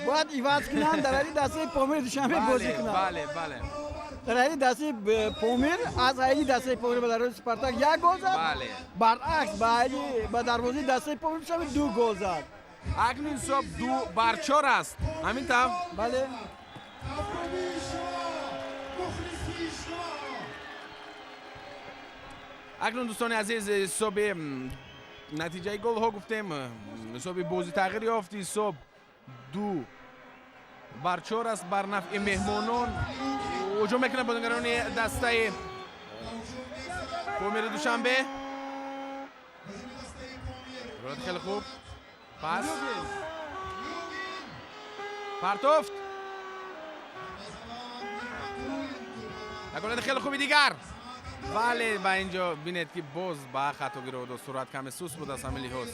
B: Бояд иваз кунанд, дар ҳайати дастаи Помири Душанбе бозӣ кунанд.
C: Бале, бале.
B: Дар ҳайати дастаи Помир, аз ҳайати дастаи Помир ба дарвозаи Спартак як гол зад, баръакс ба дарвозаи дастаи Помири Душанбе ду гол зад.
C: Акнун ҳисоб 2-4 аст, ҳамин тавр?
B: Бале.
C: Акнун, дӯстони азиз, ҳисоби натиҷаи голҳо гуфтем, ҳисоби бозӣ тағйир ёфт. Ҳисоб 2-4 аст бар нафъи меҳмонон. Ҳуҷум мекунад бозингарони дастаи Помири Душанбе. Хеле хуб, пас, партофт, як ҳолати хеле хуби дигар, вале ба ин ҷо бинед, ки боз ба хатогӣ роҳ дод. Суръат каме сус буд аз ҳамин лиҳоз.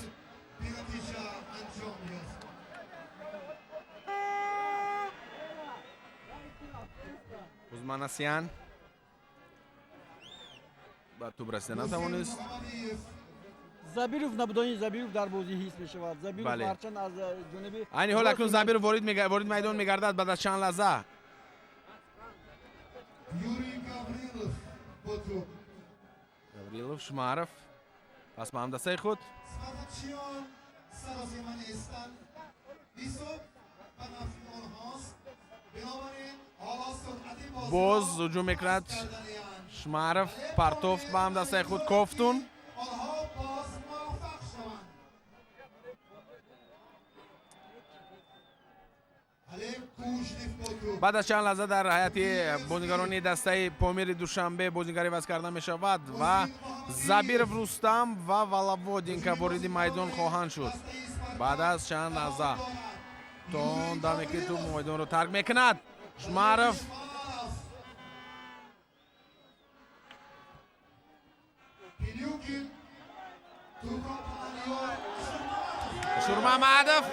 C: Узманасян ба тӯб расида натавонист.
B: Забиров, набудани Забиров дар бозӣ ҳис мешавад. Забиров ҳарчанд аз ҷониби
C: Айни ҳол акнун Забиров ворид майдон мегардад баъд аз чанд лаҳза. Гаврилов, Шумаров, пас ба ҳамдастаи худ. Боз ҳуҷум мекунад Шумаров, партофт ба ҳамдастаи худ, Кофтун. Баъд аз чанд лаҳза дар ҳайати бозингарони дастаи Помири Душанбе бозингари иваз карда мешавад ва Забиров Рустам ва Валаводинка вориди майдон хоҳанд шуд баъд аз чанд лаҳза, то он даме ки тӯб майдонро тарк мекунад. Шумаров, Ашурмамадов.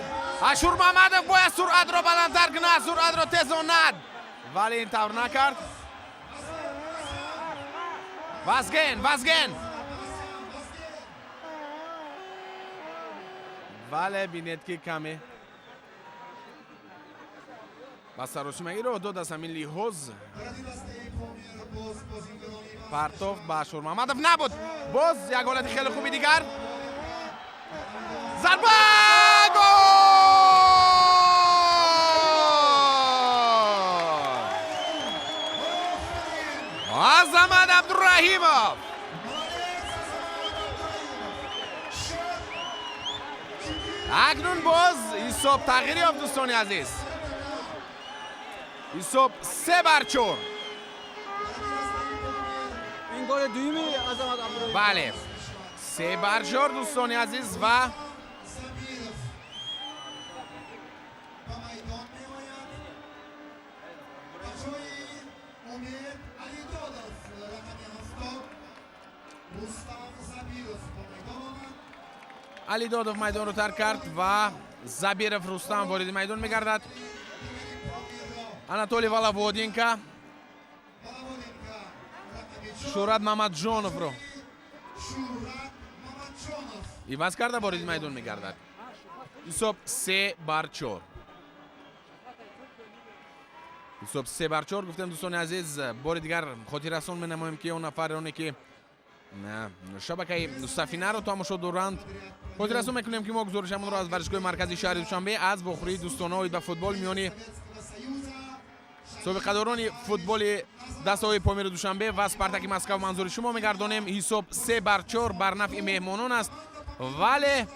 C: Ашурмамадов бояд суръатро баландтар кунад, суръатро тезонад, вале ин тавр накард. Вазген, Вазген, вале бинед, ки каме ба саросимагӣ роҳ дод. Аз ҳамин лиҳоз партофт ба Ашурмамадов набуд. Боз як ҳолати хеле хуби дигар, зарба, гол! Азамат Абдураҳимов! Акнун боз ҳисоб тағйир ёфт, дӯстони азиз. Ҳисоб 3-4.
B: Ин голи дуюми Азамат Абдураҳимов.
C: Бале, 3-4, дӯстони азиз, ва Алидодов майдонро тарк кард ва Забиров Рустам вориди майдон мегардад. Анатолий Валоводенко Шӯҳрат Мамаджоновро иваз карда вориди майдон мегардад. Ҳисоб 3-4. Ҳисоб 3-4 гуфтем, дӯстони азиз. Бори дигар хотиррасон менамоем, ки он нафароне ки шабакаи Сафинаро тамошо доранд, хотиррасон мекунем, ки мо гузоришамонро аз варзишгоҳи марказии шаҳри Душанбе аз вохӯрии дӯстона оид ба футбол миёни собиқадорони футболи дастаҳои Помири Душанбе ва Спартаки Москав манзури шумо мегардонем. Ҳисоб 3-4 бар нафъи меҳмонон аст, вале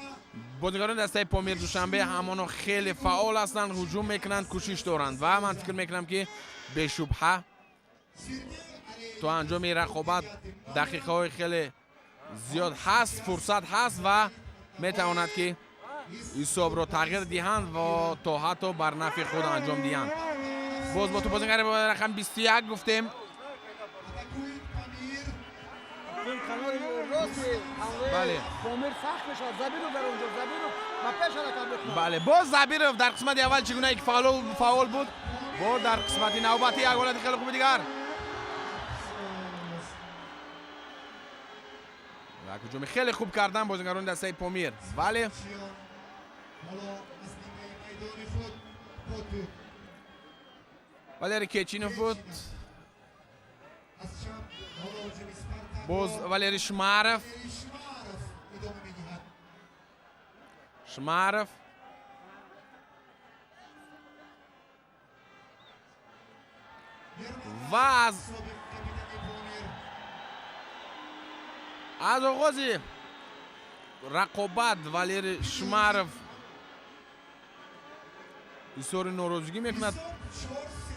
C: бозигарони дастаи Помири Душанбе ҳамоно хеле фаъол ҳастанд, ҳуҷум мекунанд, кӯшиш доранд ва ман фикр мекунам, ки бешубҳа то анҷоми рақобат дақиқаҳои хеле зиёд ҳаст, фурсат ҳаст ва метавонад, ки ҳисобро тағйир диҳанд ва то ҳатто бар нафъи худ анҷом диҳанд. Боз бо тӯбозингари рақами 21 гуфтем. Бале, боз Забиров дар қисмати аввал чӣ гунае ки фаъол буд, бо дар қисмати навбатӣ як ҳолати хеле хуби дигар. Як ҳуҷуми хеле хуб кардан бозингарони дастаи Помир. Бале, Валерий Кечинов буд. Боз Валерий Шмаров. Шмаров. Ва аз оғози рақобат Валерий Шмаров изҳори норозигӣ мекунад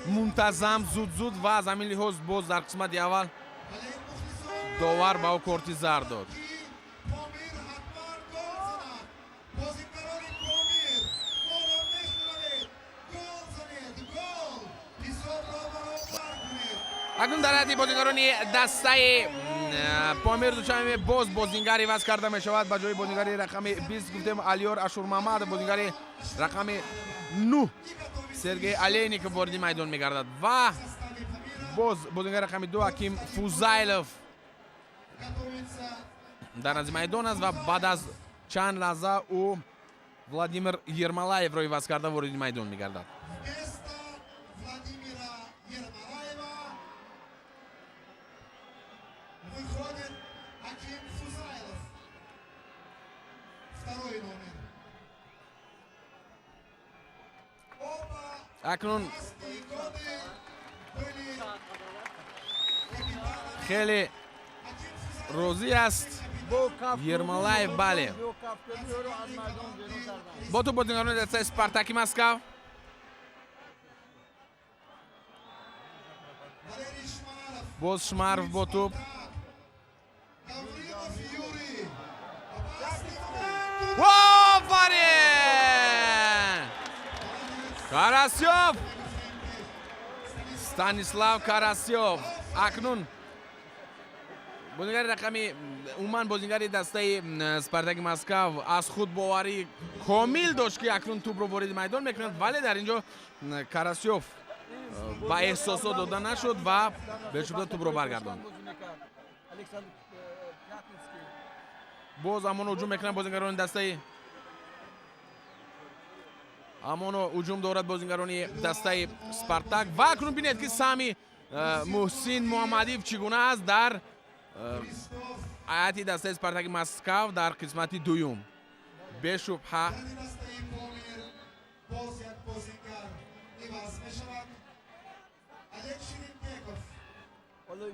C: мунтазам, зуд-зуд, ва аз ҳамин лиҳоз боз дар қисмати аввал довар ба ӯ корти зард дод. Акнун дар ҳайати бозингарони дастаи Помир Душанбе боз бозингар иваз карда мешавад. Ба ҷои бозингари рақами 20 гуфтем Алиёр Ашурмамадов, бозингари рақами 9 Сергей Алейников вориди майдон мегардад ва боз бозингари рақами 2 Аким Фузайлов дар назди майдон аст ва баъд аз чанд лаҳза ӯ Владимир Ермолаевро иваз карда вориди майдон мегардад. Акнун хеле розӣ аст Ермолаев. Бале, бо ту бозингарони дастаи Спартаки Москав. Боз Шмаров бо туп. Офарин! Карасёв! Станислав Карасёв. Акнун бозингари рақами умуман бозингари дастаи Спартаки Москав аз худбоварӣ комил дошт, ки акнун тӯбро вориди майдон мекунад, вале дар ин ҷо Карасёв ба эҳсосот дода нашуд ва бешубҳа тӯбро баргардонд. Боз ҳамон ҳуҷум мекунанд бозингарони дастаи, ҳамоно ҳуҷум дорад бозингарони дастаи Спартак. Ва акнун бинед, ки саҳми Муҳсин Муҳаммадиев чӣ гуна аст дар ҳайати дастаи Спартаки Москав дар қисмати дуюм. Бешубҳа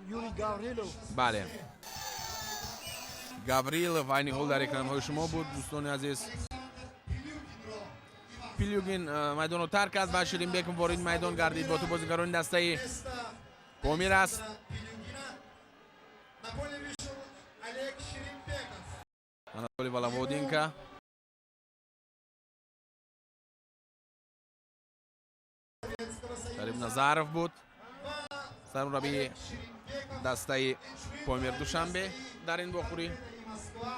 B: Юрий Гаврилов.
C: Бале, Гаврилов айни ҳол дар экранҳои шумо буд, дӯстони азиз. Пилюгин майдонро тарк кард ва Ширинбеков ворид майдон гардид. Бо тӯб бозигарони дастаи Помир аст.
A: На поле вышел Олег Шеримбеков.
C: Анатолий Воловоденко. Шариф Назаров буд сармураббии дастаи Помир Душанбе дар ин вохӯрӣ.
A: Москва.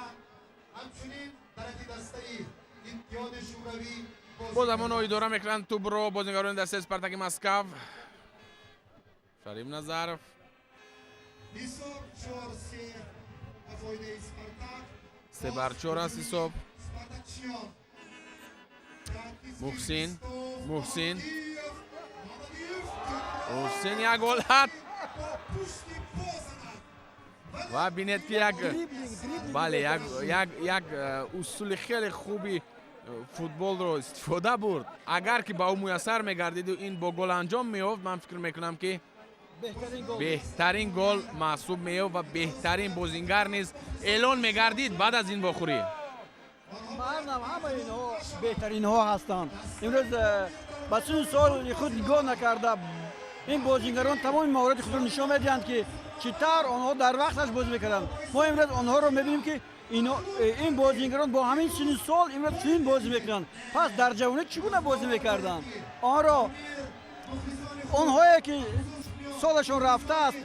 A: Ҳамчунин дар дастаи Иттиҳоди Шӯравӣ.
C: Боз ҳамоно идора мекунанд тӯбро бозигарони дастаи Спартаки Москав. Шариф Назаров.
A: Ҳисоб 4-3 ба фоидаи Спартак.
C: 3 бар 4 аст ҳисоб.
A: Спартакчиён.
C: Муҳсин, Муҳсин, Муҳсин, як ҳолат
A: Пушти бозанад.
C: Ва бинед, ки як бале, як усули хеле хуби футболро истифода бурд. Агар ки ба ӯ муяссар мегардиду ин бо гол анҷом меёфт, ман фикр мекунам, ки
B: беҳтарин гол,
C: беҳтарин гол маҳсуб меёфт ва беҳтарин бозингар низ эълон мегардид баъд аз ин вохӯрӣ.
B: Маънам, ҳамаи инҳо беҳтаринҳо ҳастанд. Имрӯз ба синну соли худ нигоҳ накарда, ин бозингарон тамоми маҳорати худро нишон медиҳанд, ки чӣ тавр онҳо дар вақташ бозӣ мекарданд. Мо имрӯз онҳоро мебинем, ки ин бозингарон бо ҳамин синну сол имрӯз чунин бозӣ мекунанд. Пас дар ҷавонӣ чӣ гуна бозӣ мекарданд? Онро онҳое, ки солашон рафтааст,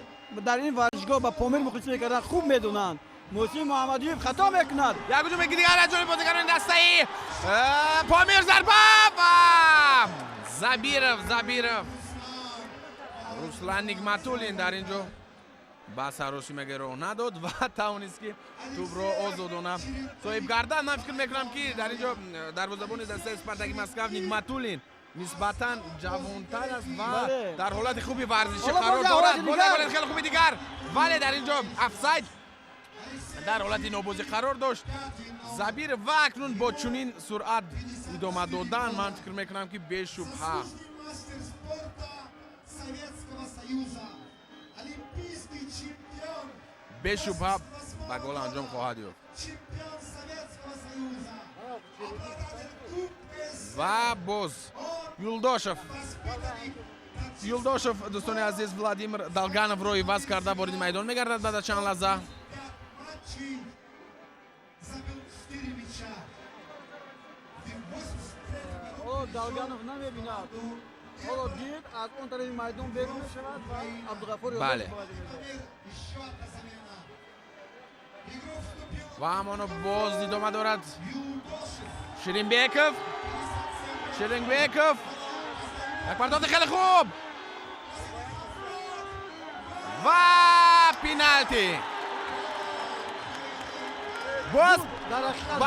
B: дар ин варзишгоҳ ба Помир мухлисӣ мекарданд, хуб медонанд. Муҳсин Муҳаммадиев хато мекунад.
C: Як ҳуҷуми дигар аз ҷониби бозигарони дастаи Помир, зарба ва Забиров, Забиров, Руслан Нигматуллин дар ин ҷо ба саросимагӣ роҳ надод ва тавонист, ки тӯбро озодона соҳиб гардан. Ман фикр мекунам, ки дар ин ҷо дарвозабони дастаи Спартаки Москав Нигматуллин нисбатан ҷавонтар аст ва дар ҳолати хуби варзишӣ
B: Ҳоло
C: қарор
B: боз як
C: дорад.
B: ҳолати
C: Боз
B: дигар.
C: як ҳолати хеле хуби дигар, вале дар ин ҷо офсайд, дар ҳолати нобозӣ қарор дошт Забиров. Ва акнун бо чунин суръат идома додан, ман фикр мекунам, ки бешубҳа
A: Мастер спорта Советского Союза. Олимпийский чемпион.
C: Бешубҳа ба гол анҷом хоҳад ёфт.
A: Чемпион Советского Союза. Обладатель Кубка.
C: Ва боз Юлдошев, Юлдошев, дӯстони азиз, Владимир Долгановро иваз карда вориди майдон мегардад баъд аз чанд лаҳза.
A: Матчей. Забил 4 мяча. В 83
B: Ҳоло Долганов намебинад, ҳоло дид, аз он тарафи майдон берун мешавад ва Абдуғафур
C: Бале.
A: Еще одна замена. В игру вступил
C: Ва ҳамоно боз идома дорад.
A: Юлдошев.
C: Ширинбеков, Ширинбеков, як партофти хеле хуб ва пеналти боз.
B: Дар ҳақиқат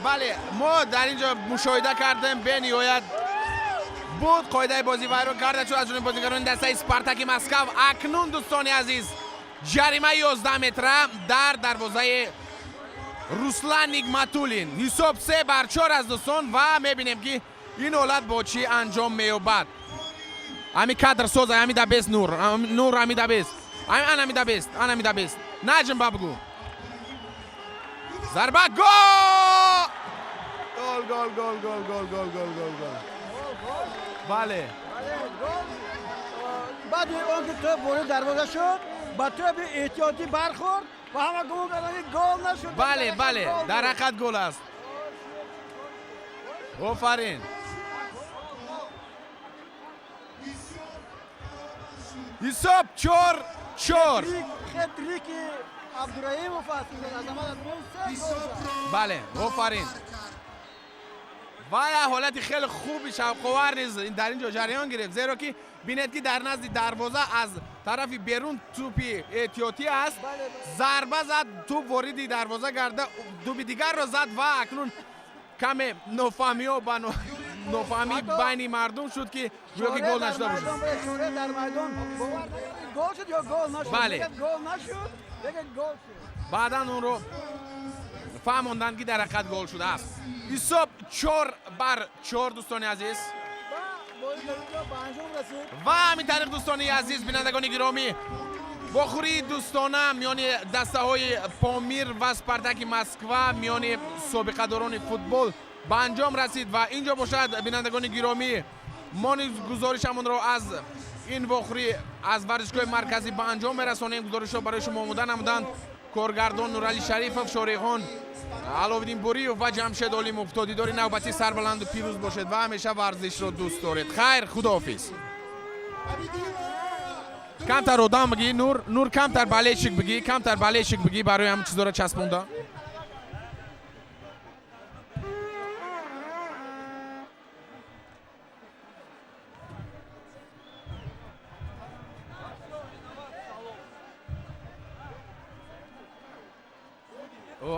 C: Бале, мо дар ин ҷо мушоҳида кардем, бениҳоят буд, қоидаи бозӣ вайрон карда шуд аз ҷониби бозигарони дастаи Спартаки Москав. Акнун, дӯстони азиз, ҷаримаи 11 метра дар дарвозаи Руслан Нигматуллин. Ҳисоб 3 бар 4 аст, дӯстон, ва мебинем, ки ин ҳолат бо чӣ анҷом меёбад. Ами кадр соза, ами да бест, Нур, Нур, ами да бест, ан ами да бест, ан ами да бест, наҷм ба бугӯ. Зарба, гол, гол, гол, гол, гол, гол, гол, гол, гол, гол, бале.
B: Гол. Баъди он ки тӯб ворид дарвоза шуд, ба тӯби эҳтиётӣ бархӯрд ва ҳама гумон карданд, ки гол нашуд.
C: Бале, бале.
B: Гол
C: Дар
B: буд.
C: ҳақиқат гол аст. Офарин! Ҳисоб 4-4.
B: Хет-трики Абдураимов аст. Азамат Абдураимов се гол зад.
C: Бале, офарин! Ва як ҳолати хеле хуби шавқовар низ дар ин ҷо ҷараён гирифт, зеро ки бинед, ки дар назди дарвоза аз тарафи берун тӯпи эҳтиётӣ аст. Зарба зад, тӯп вориди дарвоза гарда, тӯпи дигарро зад ва акнун каме нофаҳмиҳо ба нофаҳмӣ байни мардум шуд, ки гӯё ки гол нашуда бошад.
B: Шоре дар майдон бовар накард, гол шуд ё гол нашуд.
C: Бале.
B: Мегӯяд, гол нашуд, мегӯяд, гол шуд.
C: Баъдан онро фаҳмонданд, ки дар ҳақиқат гол шудааст. Ҳисоб 4 бар 4, дӯстони азиз.
B: Ва бозӣ дар инҷо ба анҷом расид.
C: Ва ҳамин тариқ, дӯстони азиз, бинандагони гиромӣ. Вохӯрии дӯстона миёни дастаҳои Помир ва Спартаки Москва, миёни собиқадорони футбол ба анҷом расид. Ва ин ҷо бошад, бинандагони гиромӣ, мо низ гузоришамонро аз ин вохӯрӣ аз варзишгоҳи марказӣ ба анҷом мерасонем. Гузоришҳо барои шумо омода намуданд коргардон Нуралӣ Шарифов, шореҳон Аловиддин Бориев ва Ҷамшед Олимов. То дидори навбатӣ сарбаланду пирӯз бошед ва ҳамеша варзишро дӯст доред. Хайр, худоҳофиз. Камтар одам бигӣ, Нур, Нур, камтар болельщик бигӣ, камтар болельщик бигӣ, барои ҳам чизоро часпонда.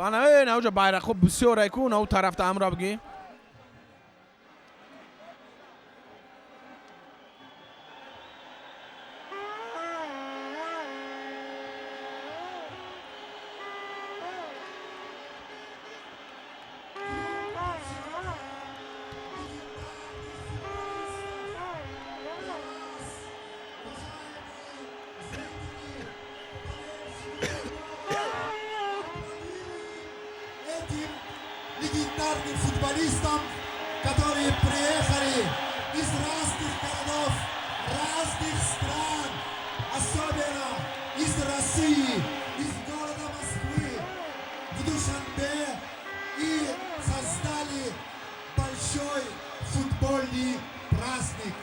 C: Ана на уҷа байрақҳо бисёр айку, на у тарафта ҳамро бигӣ.
A: Этим легендарным футболистам, которые приехали из разных городов, разных стран, особенно из России, из города Москвы, в Душанбе и создали большой футбольный праздник.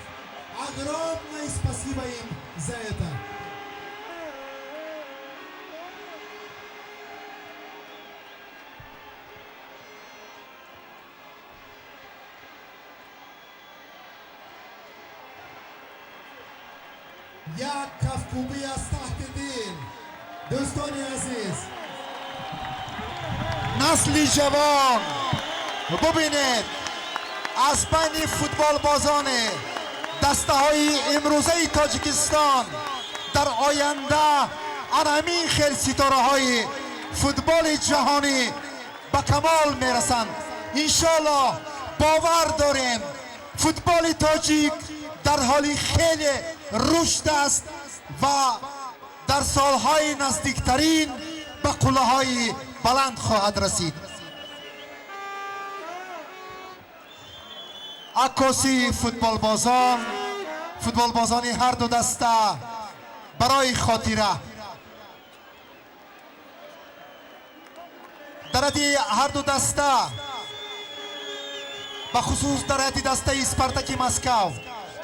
A: Огромное спасибо им за это. Як кафкӯбӣ аз таҳти дил, дӯстони азиз, насли ҷавон, бубинед, аз байни футболбозони дастаҳои имрӯзаи Тоҷикистон дар оянда ана ҳамин хел ситораҳои футболи ҷаҳонӣ ба камол мерасанд. Иншоаллоҳ, бовар дорем, футболи тоҷик дар ҳоли хеле рушд аст ва дар солҳои наздиктарин ба қуллаҳои баланд хоҳад расид. Аккосии футболбозон, футболбозони ҳарду даста барои хотира. Дар ҳайати ҳарду даста, бахусус дар ҳайати дастаи Спартаки Москав,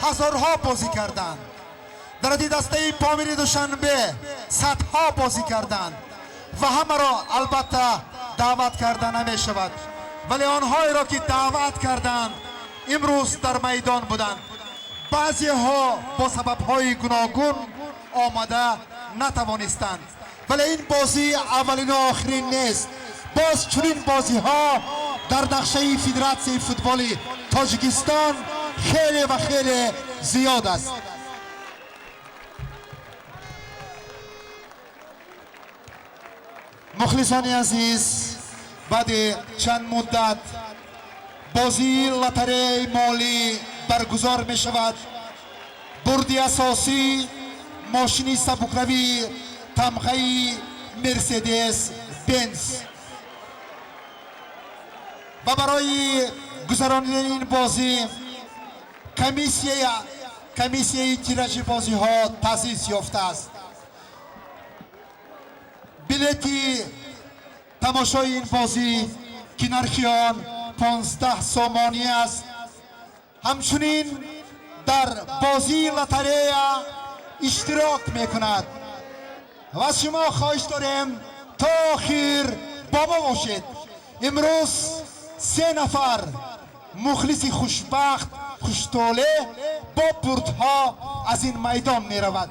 A: ҳазорҳо бозӣ карданд, дар ҳайати дастаи Помири Душанбе садҳо бозӣ карданд ва ҳамаро албатта даъват карда намешавад, вале онҳоеро ки даъват карданд, имрӯз дар майдон буданд. Баъзеҳо бо сабабҳои гуногун омада натавонистанд, вале ин бозӣ аввалину охирин нест. Боз чунин бозиҳо дар нақшаи Федератсияи футболи Тоҷикистон хеле ва хеле зиёд аст. Мухлисони азиз, баъди чанд муддат бозии лотареяи молӣ баргузор мешавад. Бурди асосӣ мошини сабукравии тамғаи Мерседес Бенз. Ва барои гузаронидани ин бозӣ комиссияи тиражи бозиҳо таъсис ёфтааст. Билети тамошои ин бозӣ, ки нархи он 15 сомонӣ аст, ҳамчунин дар бозии лотарея иштирок мекунад. Ва аз шумо хоҳиш дорем, то охир бо мо бошед. Имрӯз се нафар мухлиси хушбахт, хуштолеъ бо бурдҳо аз ин майдон меравад.